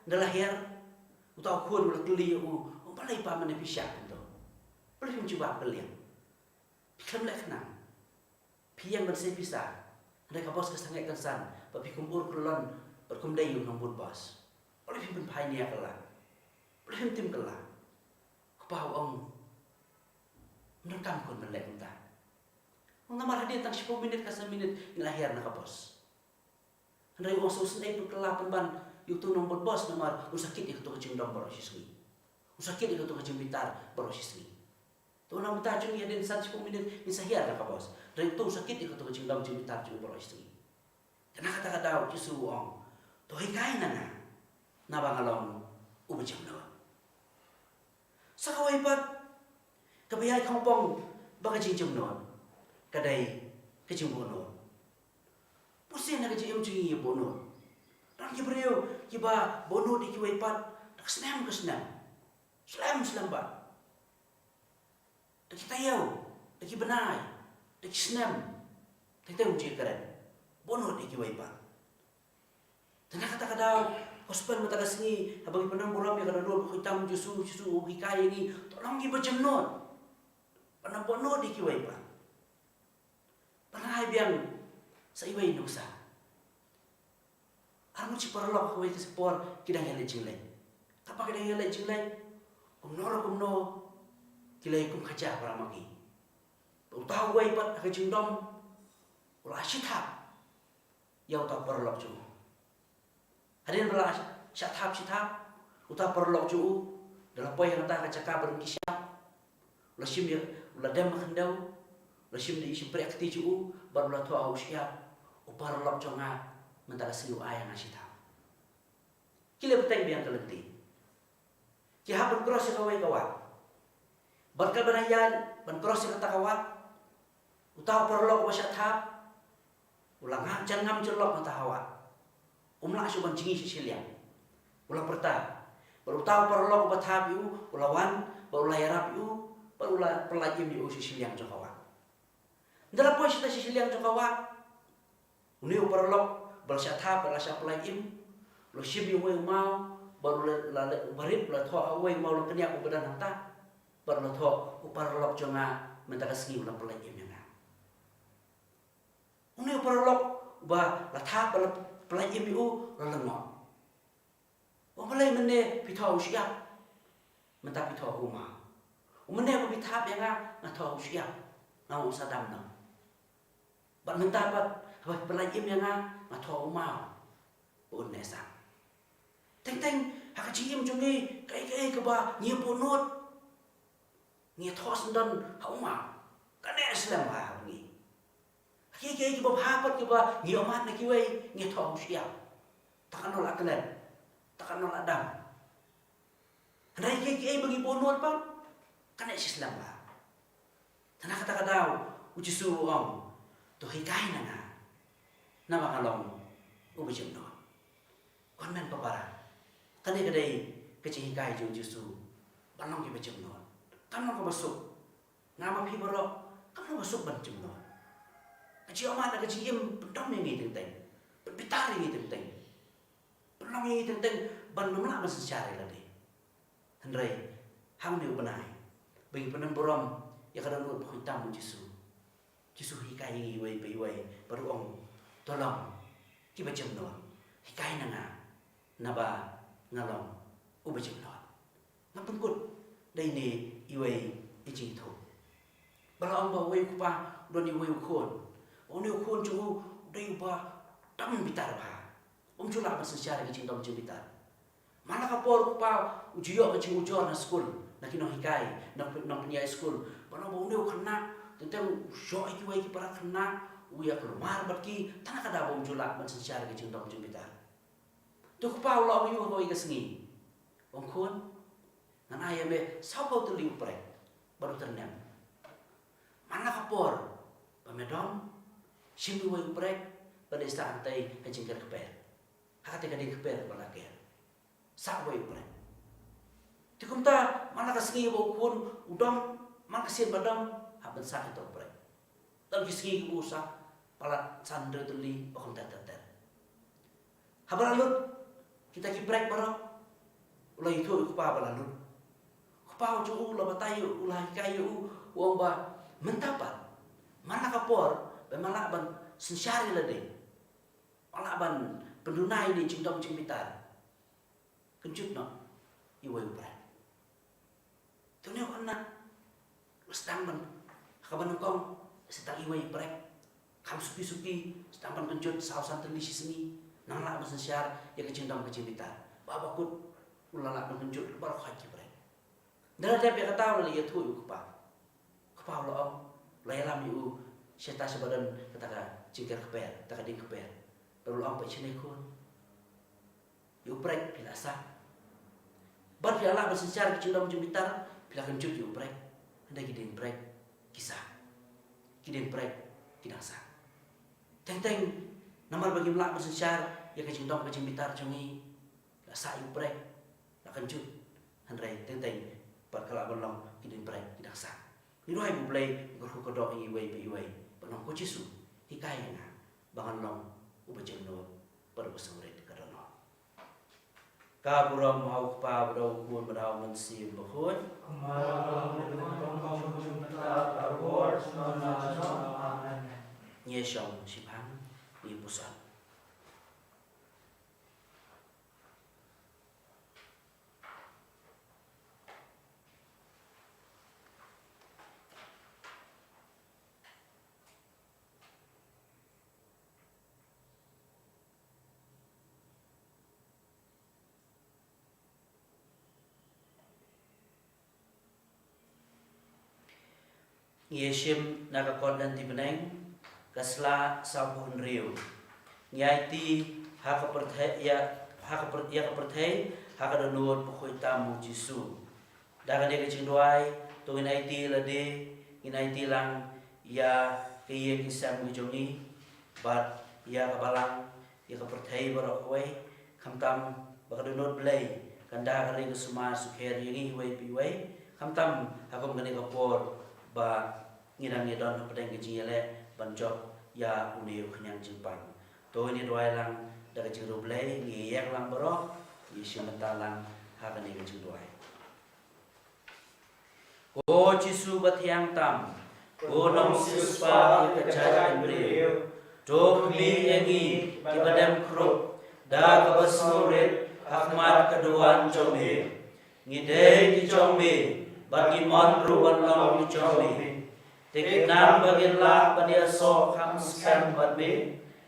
ynda la hiar, uta u khun u la kylli ïa u, u ong, balei pa mynne phi shah kumto? Balei phim jubab kylliang? Phi khlem leh khnang. Phi ïeng ban sei pisa, hynrei ka bos ka sangeh kynsan, bad phi kum ur kyllon bad kum dei ïa u nongbud bos. Balei phim pynphai nia kylla? Balei phim tim kylla? Kpa u ong, ym donkam khun ban leh kumta. U ong, namar hadien tang shiphew minit ka san minit ngi la hiar na ka bos. Hynrei u ong, sa sngewsynei pynkylla pynban ïa uto u nongbud bos, namar un sa kit ïa kato ka jingdom baroh shi sngi. Un sa kit ïa kato ka jingbitar baroh shi sngi. Te u nang mynta jong ngi hadien san shiphew minit ngin sa hiar na ka bos. Hynrei uto un sa kit ïa kato ka jingdom jingbitar jong u baroh shi sngi. Te na kata ka daw Jisu u ong, to hikai na nga, naba nga long uba jemnud. Sa kawei pat kaba ïai khongpong bad ka jingjemnud ka dei ka jingbuhnud. Bunsien ha ka jingim jong ngi ïa buhnud. Don ki briew kiba buhnud ïa kiwei pat da ka snem ka snem, slem slem bad da ki taïew, da ki bnai, da ki snem. Teng teng um ju kren, buhnud ïa kiwei pat. Te na kata ka daw, gospel mynta ka sngi, haba ngi pynrem burom ïa ka dohnud ba khot tam Jisu, Jisu u hikai ïa ngi, to long kiba jemnud. Ban ym bun nud ïa kiwei pat. Ban ai biang sa iwei i nuksa. Ar ngut shi paralok ha kawei ka por ki dang ïaleh jingleh. Katba ki dang ïaleh jingleh, kumno re kumno ki leh kum khaja para ma ki. Uta uwei pat ha ka jingdom u la shah thap ïa uta u paralok jong u. Hadien ba la shah thap shah thap, uta u paralok jong u da la poi hangta ka jaka ba don ki shyiap. U la shim ïa, u la dem ha khyndew, u la shim da i shympriahkti jong u bad u la thoh ha u shyiap, "U paralok jong nga, mynta ka sngi u ai ïa nga shi thap." Ki la bteng biang ka lynti. Ki hap ban cross ïa kawei ka wah. Bad katba dang ïaid ban cross ïa kata ka wah, uta u paralok uba shah thap u la ngam jan ngam jyllop na kata ka wah. Um lah shuh ban jngi sha shiliang. U la pyrta. Bad uta u paralok uba thap ïa u u la wan bad u la ïarap ïa u bad u la pyllait im ïa u sha shiliang jong ka wah. Ynda la poi shata sha shiliang jong ka wah, une u paralok ba la shah thap, ba la shah pyllait im, u la shim ïa uwei u maw bad u la, la, la, uba rit u la thoh ha uwei u maw lyngkniap uba don hangta bad u la thoh, "U paralok jong nga, mynta ka sngi u la pyllait im ïa nga." Une u paralok uba la thap, ba la pyllait im ïa u, u la lyngngoh. "Balei mynne phi thoh ha u shyiap, mynta phi thoh ha u maw? Mynne ba phi thap ïa nga, nga thoh ha u shyiap, nga ong sa dam noh. Bad mynta pat haba phi pyllait im ïa nga, nga thoh ha u maw ba un neh sah. Teng teng ha ka jingim jong ngi, kaei kaei kaba ngi bun nud, ngi thoh syndon ha u maw, ka neh slem bha ha ngi. Kiei kiei kiba bha pat kiba ngi ïohmad na kiwei, ngi thoh ha u shyiap. Te katno la klet, te katno la dam. Hynrei kiei kiei ba ngi bun nud pat, ka neh shi slem bha." Te na kata ka daw u Jisu u ong, "To hikai na nga, naba nga long uba jemnud." Ko hynmen ko para, kane ka dei ka jinghikai jong u Jisu ban long kiba jemnud. Kam long kaba suk. Nga ma phi baroh kam long ba suk ban jemnud. Ka jingïohmad ha ka jingim pyndom ïa ngi teng teng, pynbitar ïa ngi teng teng, pynlong ïa ngi teng teng ban ym lah ban synshar ïa lade. Hynrei ha une u bnai ba ngi pyndon burom ïa ka dohnud ba khuid tam u Jisu, Jisu hikai ïa ngi iwei pa iwei bad u ong, "To long kiba jemnud, hikai na nga, naba nga long uba jemnud." Nga pynkut da ine iwei i jingthoh ba la ong ba uwei u kpa u don iwei u khun. Une u khun jong u u dei uba dom bitar bha. Um ju lah ban synshar ïa ki jingdom jingbitar. Man la ka por u kpa u ju ïoh ka jingujor na skul, na ki nonghikai, na ki nongpynïaid skul, ba long ba une u khynnah teng teng u shoh ïa kiwei ki para khynnah, u ïa kulmar bad ki, tang na ka daw ba um ju lah ban synshar ïa ki jingdom jingbitar. Te u kpa u la ong ïa u ha kawei ka sngi, u ong, "Khun, ngan ai ïa me sawphew tylli u prek bad u tyrnem. Man la ka por ba me dom, shim uwei u prek bad leit sah hangtei ha jingker kper, ha katei ka dieng kper ba la ker. Sah uwei u prek." Te kumta man la ka sngi ba u khun u dom, man ka sien ba dom, hap ban sah ïa uta u prek. Don ki sngi kiba u sah palat san hynriew tylli, ba kumta ter ter. Haba la lut kita ki prek baroh, u la ïathuh ïa u kpa ba la lut. U kpa u jong u u la batai ïa u, u la hikai ïa u, u ong ba mynta pat man la ka por ba me lah ban synshar ïa lade, me lah ban pynduna ïa ine i jingdom jingbitar, kynjut noh iwei u prek. Te une u khynnah u la sdang ban, ha kaba nyngkong, sa tang iwei i prek. Kham suki suki, sdang ban kynjut saw san tylli shi sngi, nang lah ban synshar ïa ka jingdom ka jingbitar. Ba ba kut u la lah ban kynjut baroh khoit ki prek. Ynda la dep ïa kata u la ïathuh ïa u kpa. U kpa u la ong, u la ïalam ïa u shata shaba don kata ka jingker kper, kata ka dieng kper. Bad u la ong, peit shane khun, ïa u prek phi la sah. Bad phi la lah ban synshar ki jingdom jingbitar, phi la kynjut ïa u prek. Hynrei ki dieng prek ki sah. Ki dieng prek ki dang sah. Teng teng namar ba ngim lah ban synshar ïa ka jingdom ka jingbitar jong ngi, la sah ïa u prek, la kynjut. Hynrei teng teng pat ka lah ban long ki dieng prek ki dang sah. Ngi duwai ba U Blei un kyrkhu kyrdoh ïa ngi iwei pa iwei. Ba nang, ko Jisu, hikai ïa nga ba ngan long uba jemnud bad uba sngewrit ka dohnud. Ka burom ha u Kpa bad ha u Khun bad ha u Mynsiem Bakhuid. Kumba ka long mynta bad kumba kumjuh mynta bad baroh junom la junom. Amen. Ngi shong shiphang, ngi puson. Ngi ïa shim na ka kot lynti bneng, ka sla sawphew hynriew. Ngi aiti ha ka pyrthei ïa, ha ka pyr-, ïa ka pyrthei ha ka dohnud bakhuid tam u Jisu. Da kane ka jingduwai, to ngin aiti lade, ngin aiti lang ïa ka ïing ka sem ka jong ngi, bad ïa ka balang, ïa ka pyrthei baroh kawei, khamtam ba ka dohnud Blei kan da ka ring ka sumar sukher ïa ngi iwei pa iwei, khamtam ha kum kane ka por ba ngi dang ïa don hapdeng ka jingïaleh ban jop ïa une u khñiang jingpang. To ngin ïa duwai lang da ka jingriewblei, ngi ïeng lang baroh, ngi shim bynta lang ha kane ka jingduwai. Ko Jisu bathiang tam, ko nongsiewspah ïa ka jaitbynriew, to khmih ïa ngi kiba dem khrup da kaba sngewrit ha khmat ka duwan jong me. Ngi dei ki jong me bad ngi mon ruh ban long ki jong me. Te khnang ba ngin lah ban ïasoh kham skhem bad me,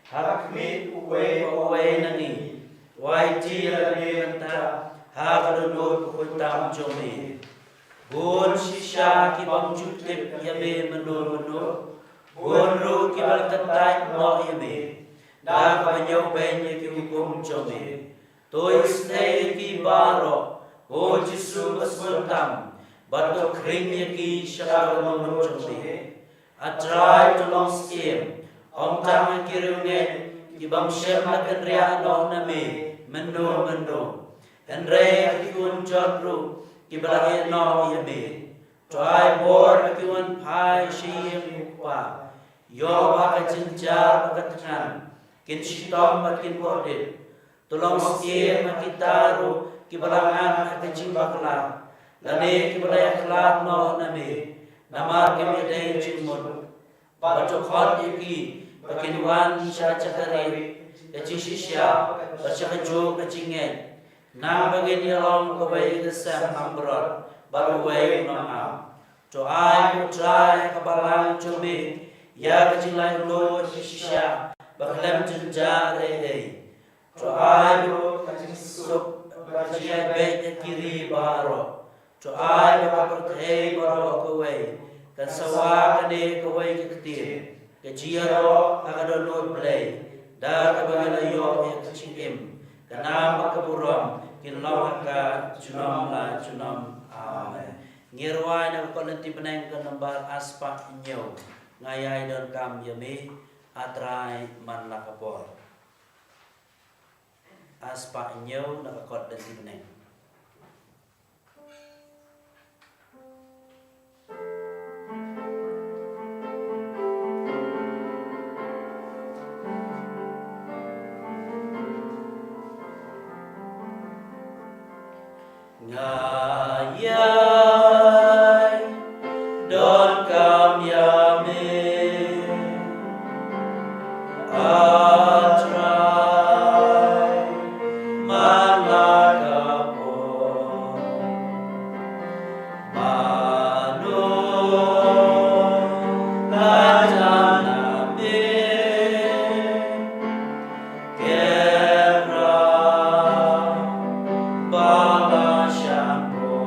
ha khmih uwei pa uwei na ngi, wai ti ïa me mynta ha ka dohnud bakhuid tam jong me. Bun shisha ki bym ju tip ïa me mynno mynno, bun ruh kiba la kyntait noh ïa me da kaba ñiewbeiñ ïa ki hukum jong me. To isynei ïa ki baroh, ko Jisu basbun tam, bad to khring ïa ki sha ka dohnud jong me. A Trai, to long syiem, ym tang ha ki riewngeit ki bym shym la kynriah noh na me mynno mynno, hynrei ha ki khun jot ruh kiba la ïeh noh ïa me. To ai bor ha ki wan phai sha ïing u Kpa, ïoh ba ka jynjar bad ka thngan kin shitom bad kin kordit. To long syiem ha kita ruh kiba la ngat ha ka jingbakla, lane kiba la ïakhlad noh na me namar kim ïadei jingmut. Bad to khot ïa ki ba kin wan sha ka jaka rieh ka jingshisha bad sha kajuh ka jingngeit, khnang ba ngin ïa long kawei ka sem langbrot bad uwei u nongam. To ai, ko Trai, ha ka balang jong me ïa ka jinglait luid shisha ba khlem jynjar ei ei. To ai ruh ka jingsuk bad ka jingïaibeit ïa ki ri baroh. To ai ba ka pyrthei baroh kawei kan sawa kane kawei ka ktien, ka jingïaroh ha ka dohnud Blei, da kaba ngi la ïoh ïa ka jingim, ka nam bad ka burom kin long ha ka junom la junom. Amen. Ngi rwai na ka kot lynti bneng ka nombar arspah hynñiew. Nga ïai donkam ïa me, A Trai, man la ka por. Arspah hynñiew na ka kot lynti bneng. Nga ïai donkam ïa me, A Trai, man la ka por. Mano la jan na me, Kynrad ba la shang ko.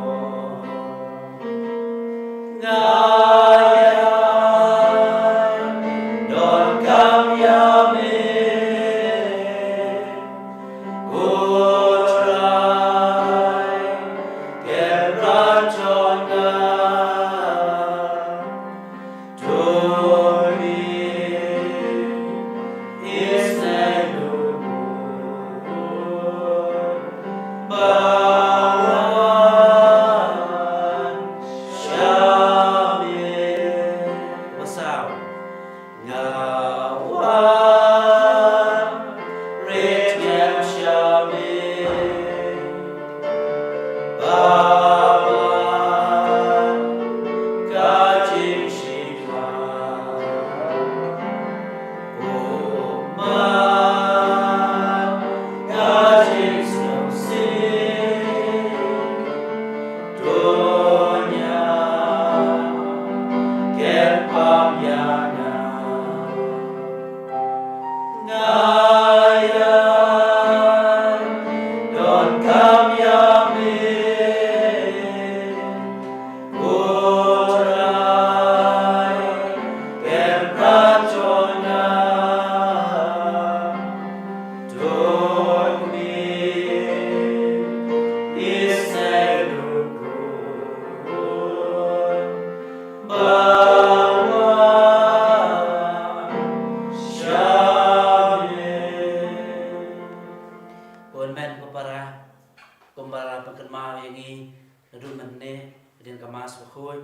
Naduh mynne, hadien ka Mass bakhuid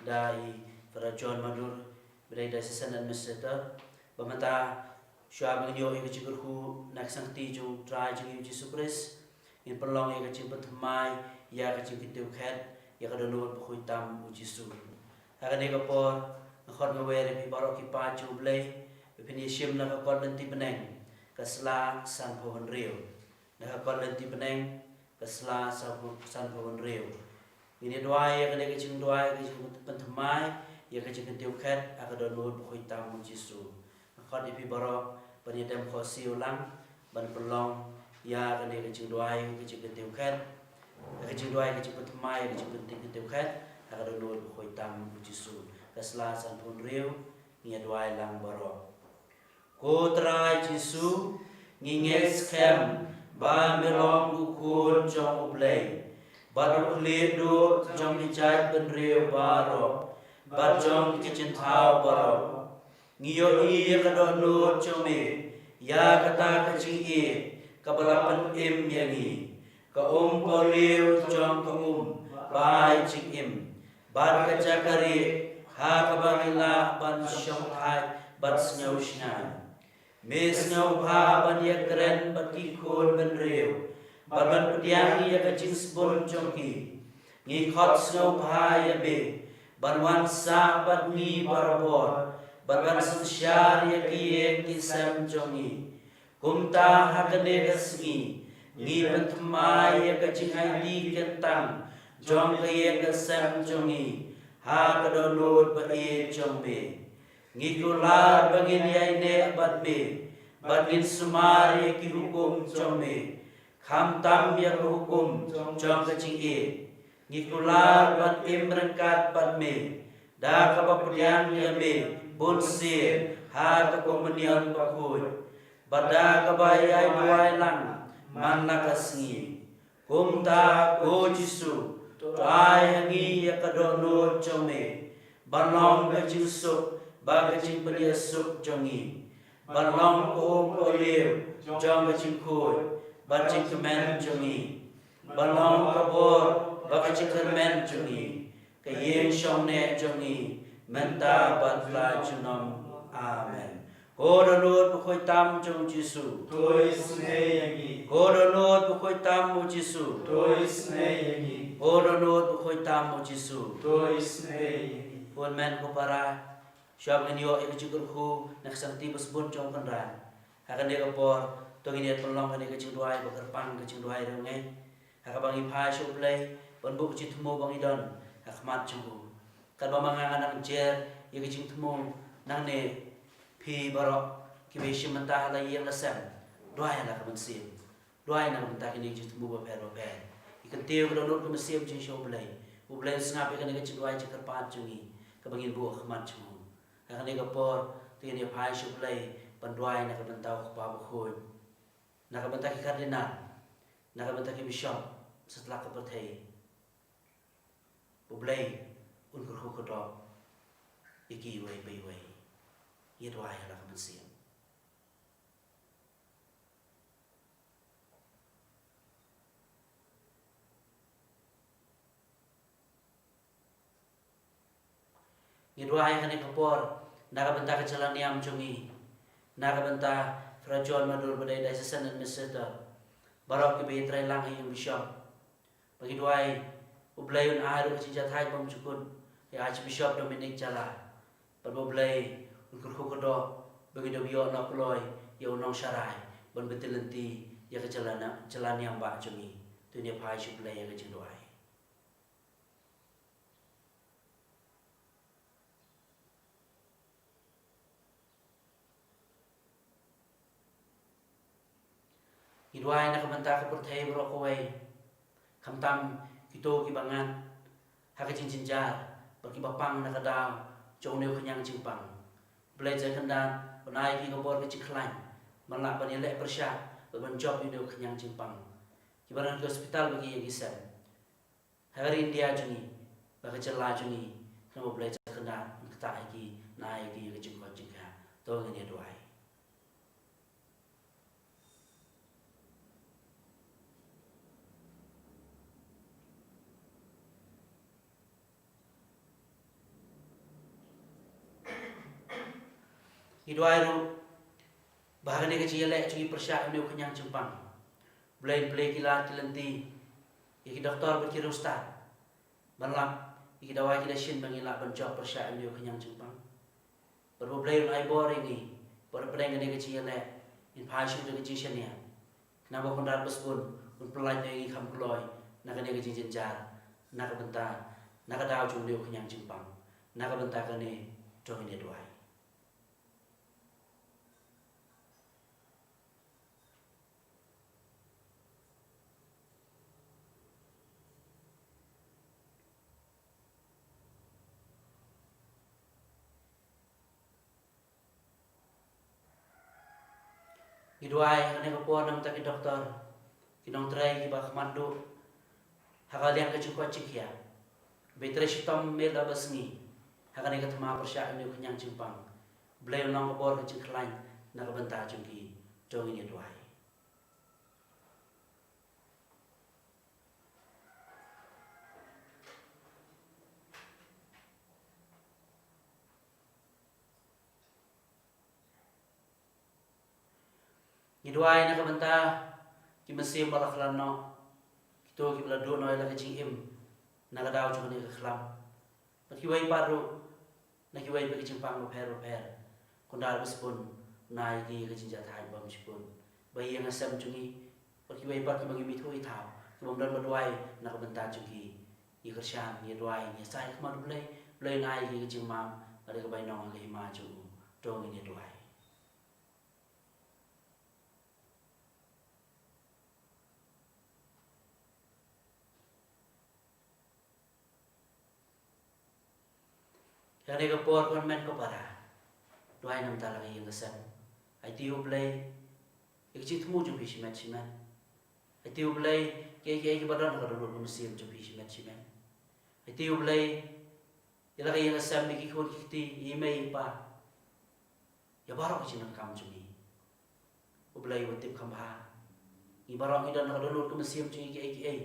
da i Father John Madur, ba dei Diocesan Administrator, ba mynta shuwa ba ngin ïoh ïa ka jingkyrkhu na ka sangti jong U Trai jong ngi U Jisu Khrist, ngin pynlong ïa ka jingpynthymmai ïa ka jingkyntiew khet ïa ka dohnud bakhuid tam U Jisu. Ha kane ka por, nga khot nga wer ïa phi baroh ki paid jong U Blei, ba phin ïashim na ka kot lynti bneng, ka sla sanphew hynriew. Na ka kot lynti bneng, ka sla sanphew, sanphew hynriew. Ngin ïa duwai ïa kane ka jingduwai, ka jingpynthymmai ïa ka jingkyntiew khet ha ka dohnud bakhuid tam U Jisu. Nga khot ïa phi baroh ban ïa dem khohsiew lang ban pynlong ïa kane ka jingduwai, ka jingkyntiew khet, ka jingduwai, ka jingpynthymmai, ka jingpyntiew khet ha ka dohnud bakhuid tam U Jisu. Ka sla sanphew hynriew, ngin ïa duwai lang baroh. Ko Trai Jisu, ngi ngeit skhem ba me long u Khun jong U Blei, bad u khlieh duh jong ki jaitbynriew baroh, bad jong ki jingthaw baroh. Ngi ïohi ïa ka dohnud jong me ïa kata ka jingïeit kaba la pynim ïa ngi, ka um pohliew jong ka um bai jingim, bad ka jaka rieh ha kaba ngi lah ban shongthait bad sngewsynei. Me sngewbha ban ïakren bad ki khun bynriew, bad ban pdiang ïa ka jingsbun jong ki. Ngi khot sngewbha ïa me ban wan sah bad ngi barabor, bad ban synshar ïa ki ïing ki sem jong ngi. Kumta ha kane ka sngi, ngi pynthymmai ïa ka jingaiti kyntang jong ka ïing ka sem jong ngi ha ka dohnud ba ïeit jong me. Ngi kular ba ngin ïaineh bad me, bad ngin sumar ïa ki hukum jong me, khamtam ïa ka hukum jong ka jingïeit. Ngi kular ban im ryngkat bad me, da kaba pdiang ïa me bunsien ha ka Komunion Bakhuid, bad da kaba ïai duwai lang man la ka sngi. Kumta ko Jisu, to ai ha ngi ïa ka dohnud jong me, ban long ka jingsuk bad ka jingpynïasuk jong ngi, ban long ka um pohliew jong ka jingkhuid bad jingkmen jong ngi, ban long ka bor bad ka jingkyrmen jong ngi, ka ïing shongneh jong ngi mynta bad la junom. Amen. Ko dohnud bakhuid tam jong U Jisu. To isynei ïa ngi. Ko dohnud bakhuid tam U Jisu. To isynei ïa ngi. Ko dohnud bakhuid tam U Jisu. To isynei ïa ngi. Ko hynmen ko para, shuwa ba ngin ïoh ïa ka jingkyrkhu na ka sangti ba sbun jong U Kynrad, ha kane ka por, to ngin ïa pynlong kane ka jingduwai ba kyrpang, ka jingduwai riewngeit, ha kaba ngi phai sha U Blei ban buh ka jingthmu ba ngi don ha khmat jong u. Katba ma nga nga nang jer ïa ka jingthmu nangne, phi baroh kiba ïashim bynta ha la ïing la sem, duwai la ka mynsiem. Duwai na ka bynta kine ki jingthmu bapher bapher. Ngi kyntiew ka dohnud ka mynsiem jong ngi sha U Blei. U Blei un sngap ïa kane ka jingduwai jingkyrpad jong ngi kaba ngin buh ha khmat jong u. Ha kane ka por, to ngin ïa phai sha U Blei ban duwai na ka bynta u Kpa Bakhuid, na ka bynta ki Cardinal, na ka bynta ki Bishop satlak ka pyrthei. U Blei un kyrkhu kyrdoh ïa ki iwei pa iwei. Ïa duwai ha la ka mynsiem. Ngi duwai ha kane ka por na ka bynta ka jylla niam jong ngi, na ka bynta Father John Madur ba dei Diocesan Administrator, baroh kiba ïatrei lang ha ïing Bishop. Ba ngi duwai U Blei un ai ruh ka jingjahthait bymjukut ïa Archbishop Dominic Jala, bad ba U Blei un kyrkhu kyrdoh ba ngin ïoh noh kloi ïa u nongsharai ban bynta lynti ïa ka jylla na, jylla niam bah jong ngi. To ngin ïa phai sha U Blei ïa ka jingduwai. Ngi duwai na ka bynta ka pyrthei baroh kawei, khamtam kito kiba ngat ha ka jingjynjar bad kiba pang na ka daw jong une u khñiang jingpang. Blei Trai Kynrad un ai ïa ki ka bor ka jingkhlaiñ ban lah ban ïaleh pyrshah bad ban jop ïa une u khñiang jingpang. Kiba don ha ki hospital bad ki ïing ki sem ha ka ri India jong ngi bad ka jylla jong ngi, khnang ba U Blei Trai Kynrad un ktah ïa ki, un ai ïa ki ïa ka jingkoit jingkha. To ngin ïa duwai. Ngi duwai ruh ba ha kane ka jingïaleh jong ngi pyrshah ïa une u khñiang jingpang, Blei un plie ki lad ki lynti ïa ki doktor bad ki riewstad ban lap ïa ki dawai ki dashin ba ngin lah ban jop pyrshah ïa une u khñiang jingpang. Bad ba U Blei un ai bor ïa ngi, bad hapdeng kane ka jingïaleh ngin phai shuh da ka jingshaniah, khnang ba U Kynrad Basbun un pyllait ïa ngi kham kloi na kane ka jingjynjar, na ka bynta, na ka daw jong une u khñiang jingpang. Na ka bynta kane to ngin ïa duwai. Ngi duwai ha kane ka por na ka bynta ki doktor, ki nongtrei kiba khmat duh ha ka liang ka jingkoit jingkhiah, ba trei shitom miet la ba sngi ha kane ka thma pyrshah ïa une u khñiang jingpang. Blei un long ka bor ka jingkhlaiñ na ka bynta jong ki. To ngin ïa duwai. Ngi duwai na ka bynta ki mynsiem ba la khlad noh, kito kiba la duh noh ïa la ka jingim na ka daw jong kane ka khlam, bad kiwei pat ruh na kiwei pat ki jingpang bapher bapher. Kynrad Basbun, un ai ïa ki ka jingjahthait bymjukut, ba ïa nga sem jong ngi bad kiwei pat kiba ngim ithuh ithaw, kibym don ba duwai na ka bynta jong ki, ngi kyrshan, ngi duwai, ngi sa ïa khmat U Blei, Blei un ai ïa ki ka jingmap bad ïa ka bainong ha ka hima jong u. To ngin ïa duwai. Ïa kane ka por, ko Hynmen ko para, duwai na ka bynta la ka ïing ka sem. Aiti U Blei ïa ka jingthmu jong phi shimet shimet. Aiti U Blei kiei kiei kiba don ha ka dohnud ka mynsiem jong phi shimet shimet. Aiti U Blei ïa la ka ïing ka sem, ïa ki khun ki kti, ïa i mei i pa, ïa baroh ki jingdonkam jong ngi. U Blei uba tip kham bha, ngi baroh ngi don ha ka dohnud ka mynsiem jong ngi kiei kiei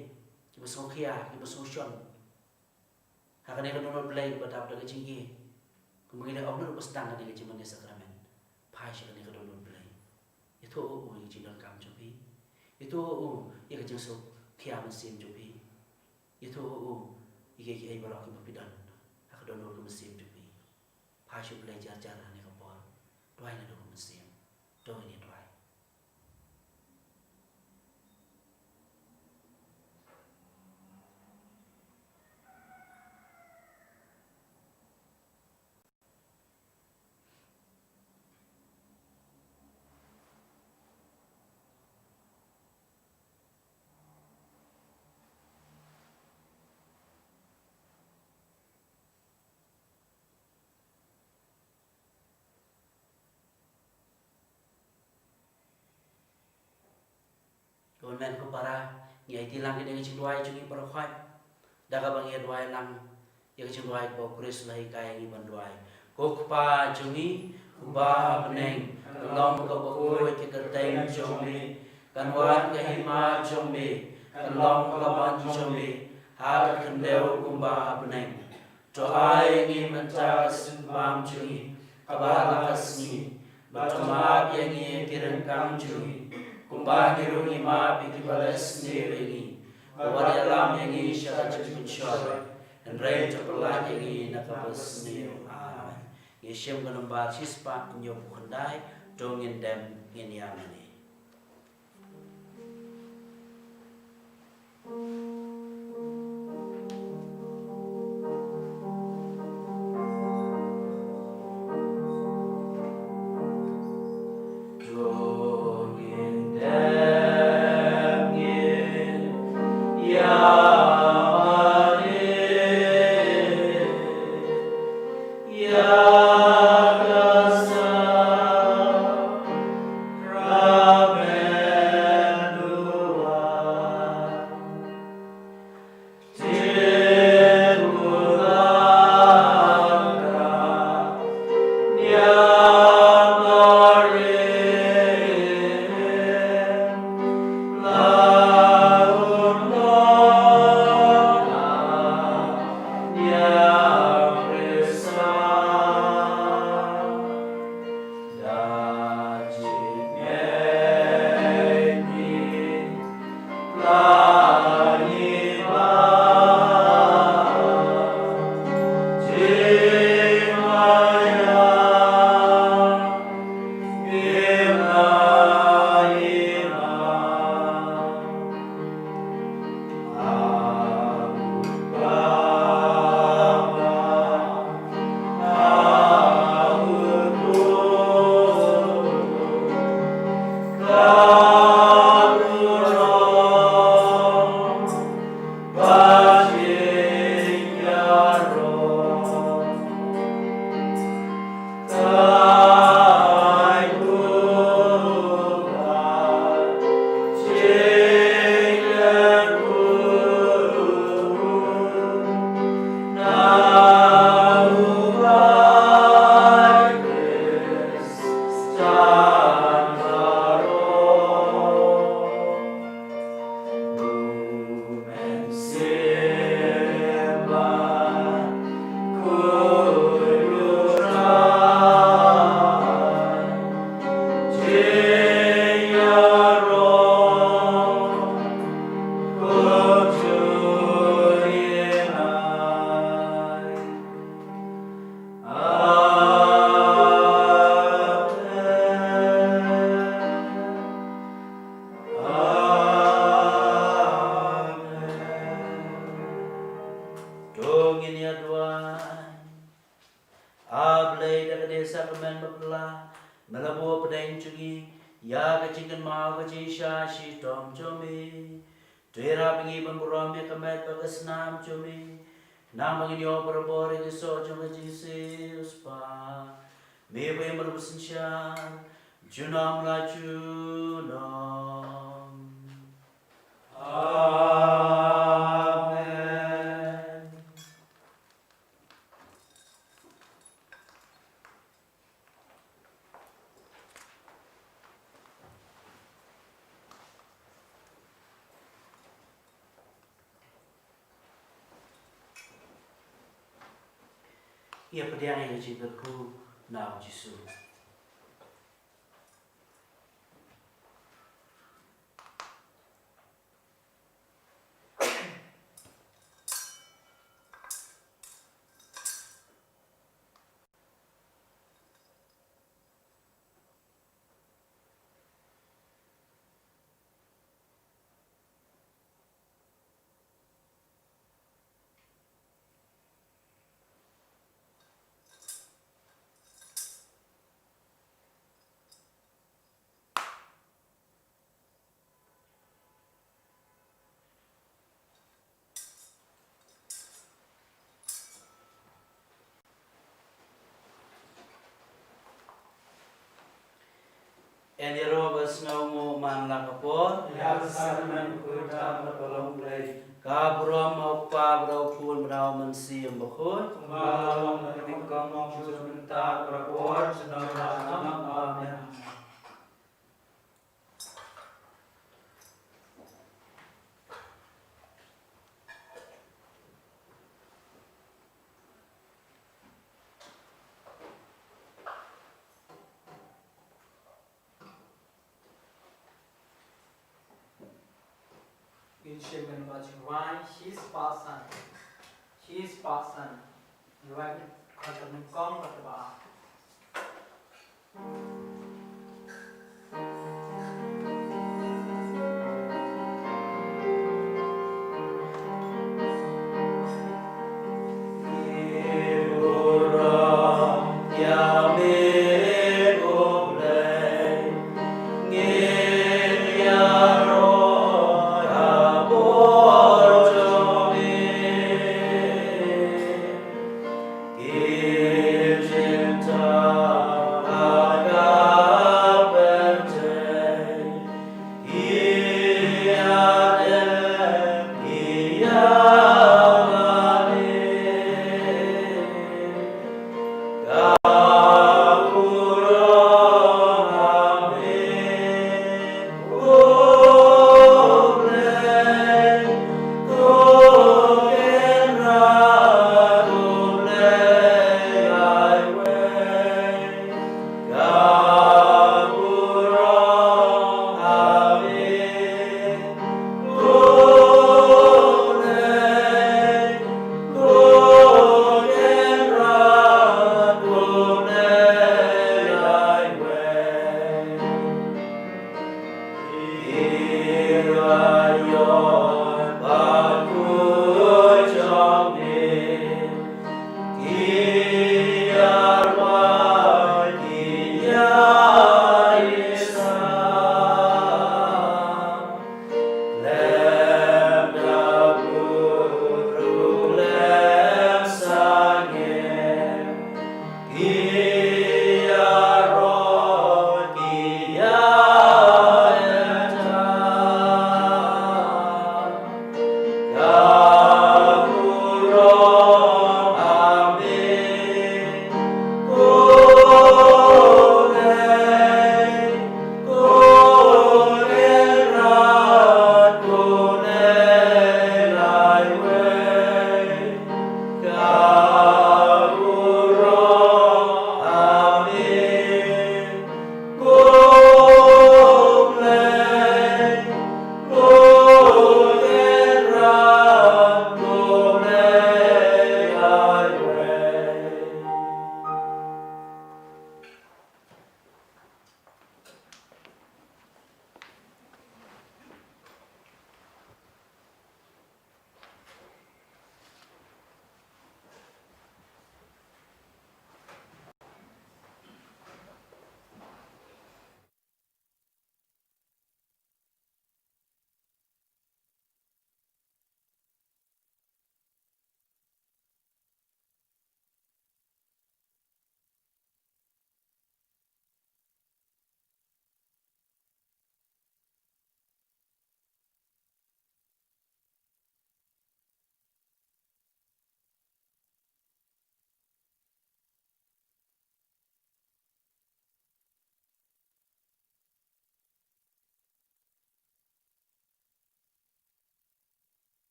kiba sngewkhia, kiba sngewshon ha kane ka dohnud Blei ba dap da ka jingïeit. Kumba ngi la ong naduh ba sdang kane ka jingmane sakramen, phai sha kane ka dohnud Blei. Ïathuh ha u ïa ka jingdonkam jong phi. Ïathuh ha u ïa ka jingsngewkhia mynsiem jong phi. Ïathuh ha u ïa kiei kiei baroh kiba phi don ha ka dohnud ka mynsiem jong phi. Phai sha U Blei jar jar ha kane ka por. Duwai naduh ka mynsiem. To ngin ïa duwai. Ko Hynmen ko para, ngi aiti lang ïa kane ka jingduwai jong ngi baroh khoit da kaba ngi ïa duwai lang ïa ka jingduwai kaba U Khrist u la hikai ïa ngi ban duwai. Ko Kpa jong ngi uba ha bneng, kan long kaba khuid ka kyrteng jong me, kan wan ka hima jong me, kan long ka mon jong me ha ka khyndew kumba ha bneng. To ai ïa ngi mynta ka sim bam jong ngi kaba ha la ka sngi, bad to map ïa ngi ki ryngkang jong ngi, kumba ngi ruh ngi map ïa kiba leh sniew ïa ngi. Wat ïalam ïa ngi sha ka jingpynshoi, hynrei to pyllait ïa ngi na kaba sniew. Amen. Ngi shim ka nombar shispah hynñiewphew khyndai, to ngin dem ngin ïa mane. To ngin ïa duwai. A Blei, da kane ka sakramen bapla me la buh hapdeng jong ngi ïa ka jingkynmaw ka jingshisha shitom jong me. To ïarap ïa ngi ban burom ïa ka met bad ka snam jong me, khnang ba ngin ïoh barabor ïa ka soh jong ka jingsiewspah. Me ba ïa mar ba synshar junom la junom. Amen. Ïa pdiang ïa ka jingkyrkhu na u Jisu. Ïa ïaroh ba sngewbha man la ka por. Ïa ka sakramen khuid tam bad ka long Blei. Ka burom ma u Kpa bad u Khun bad u Mynsiem Bakhuid. Kumba la long na ka nyngkong, mynta bad barabor junom la junom. Amen. Ngin shim mynba jingrwai shispah san. Shispah san. Rwai ka nyngkong bad kaba ar.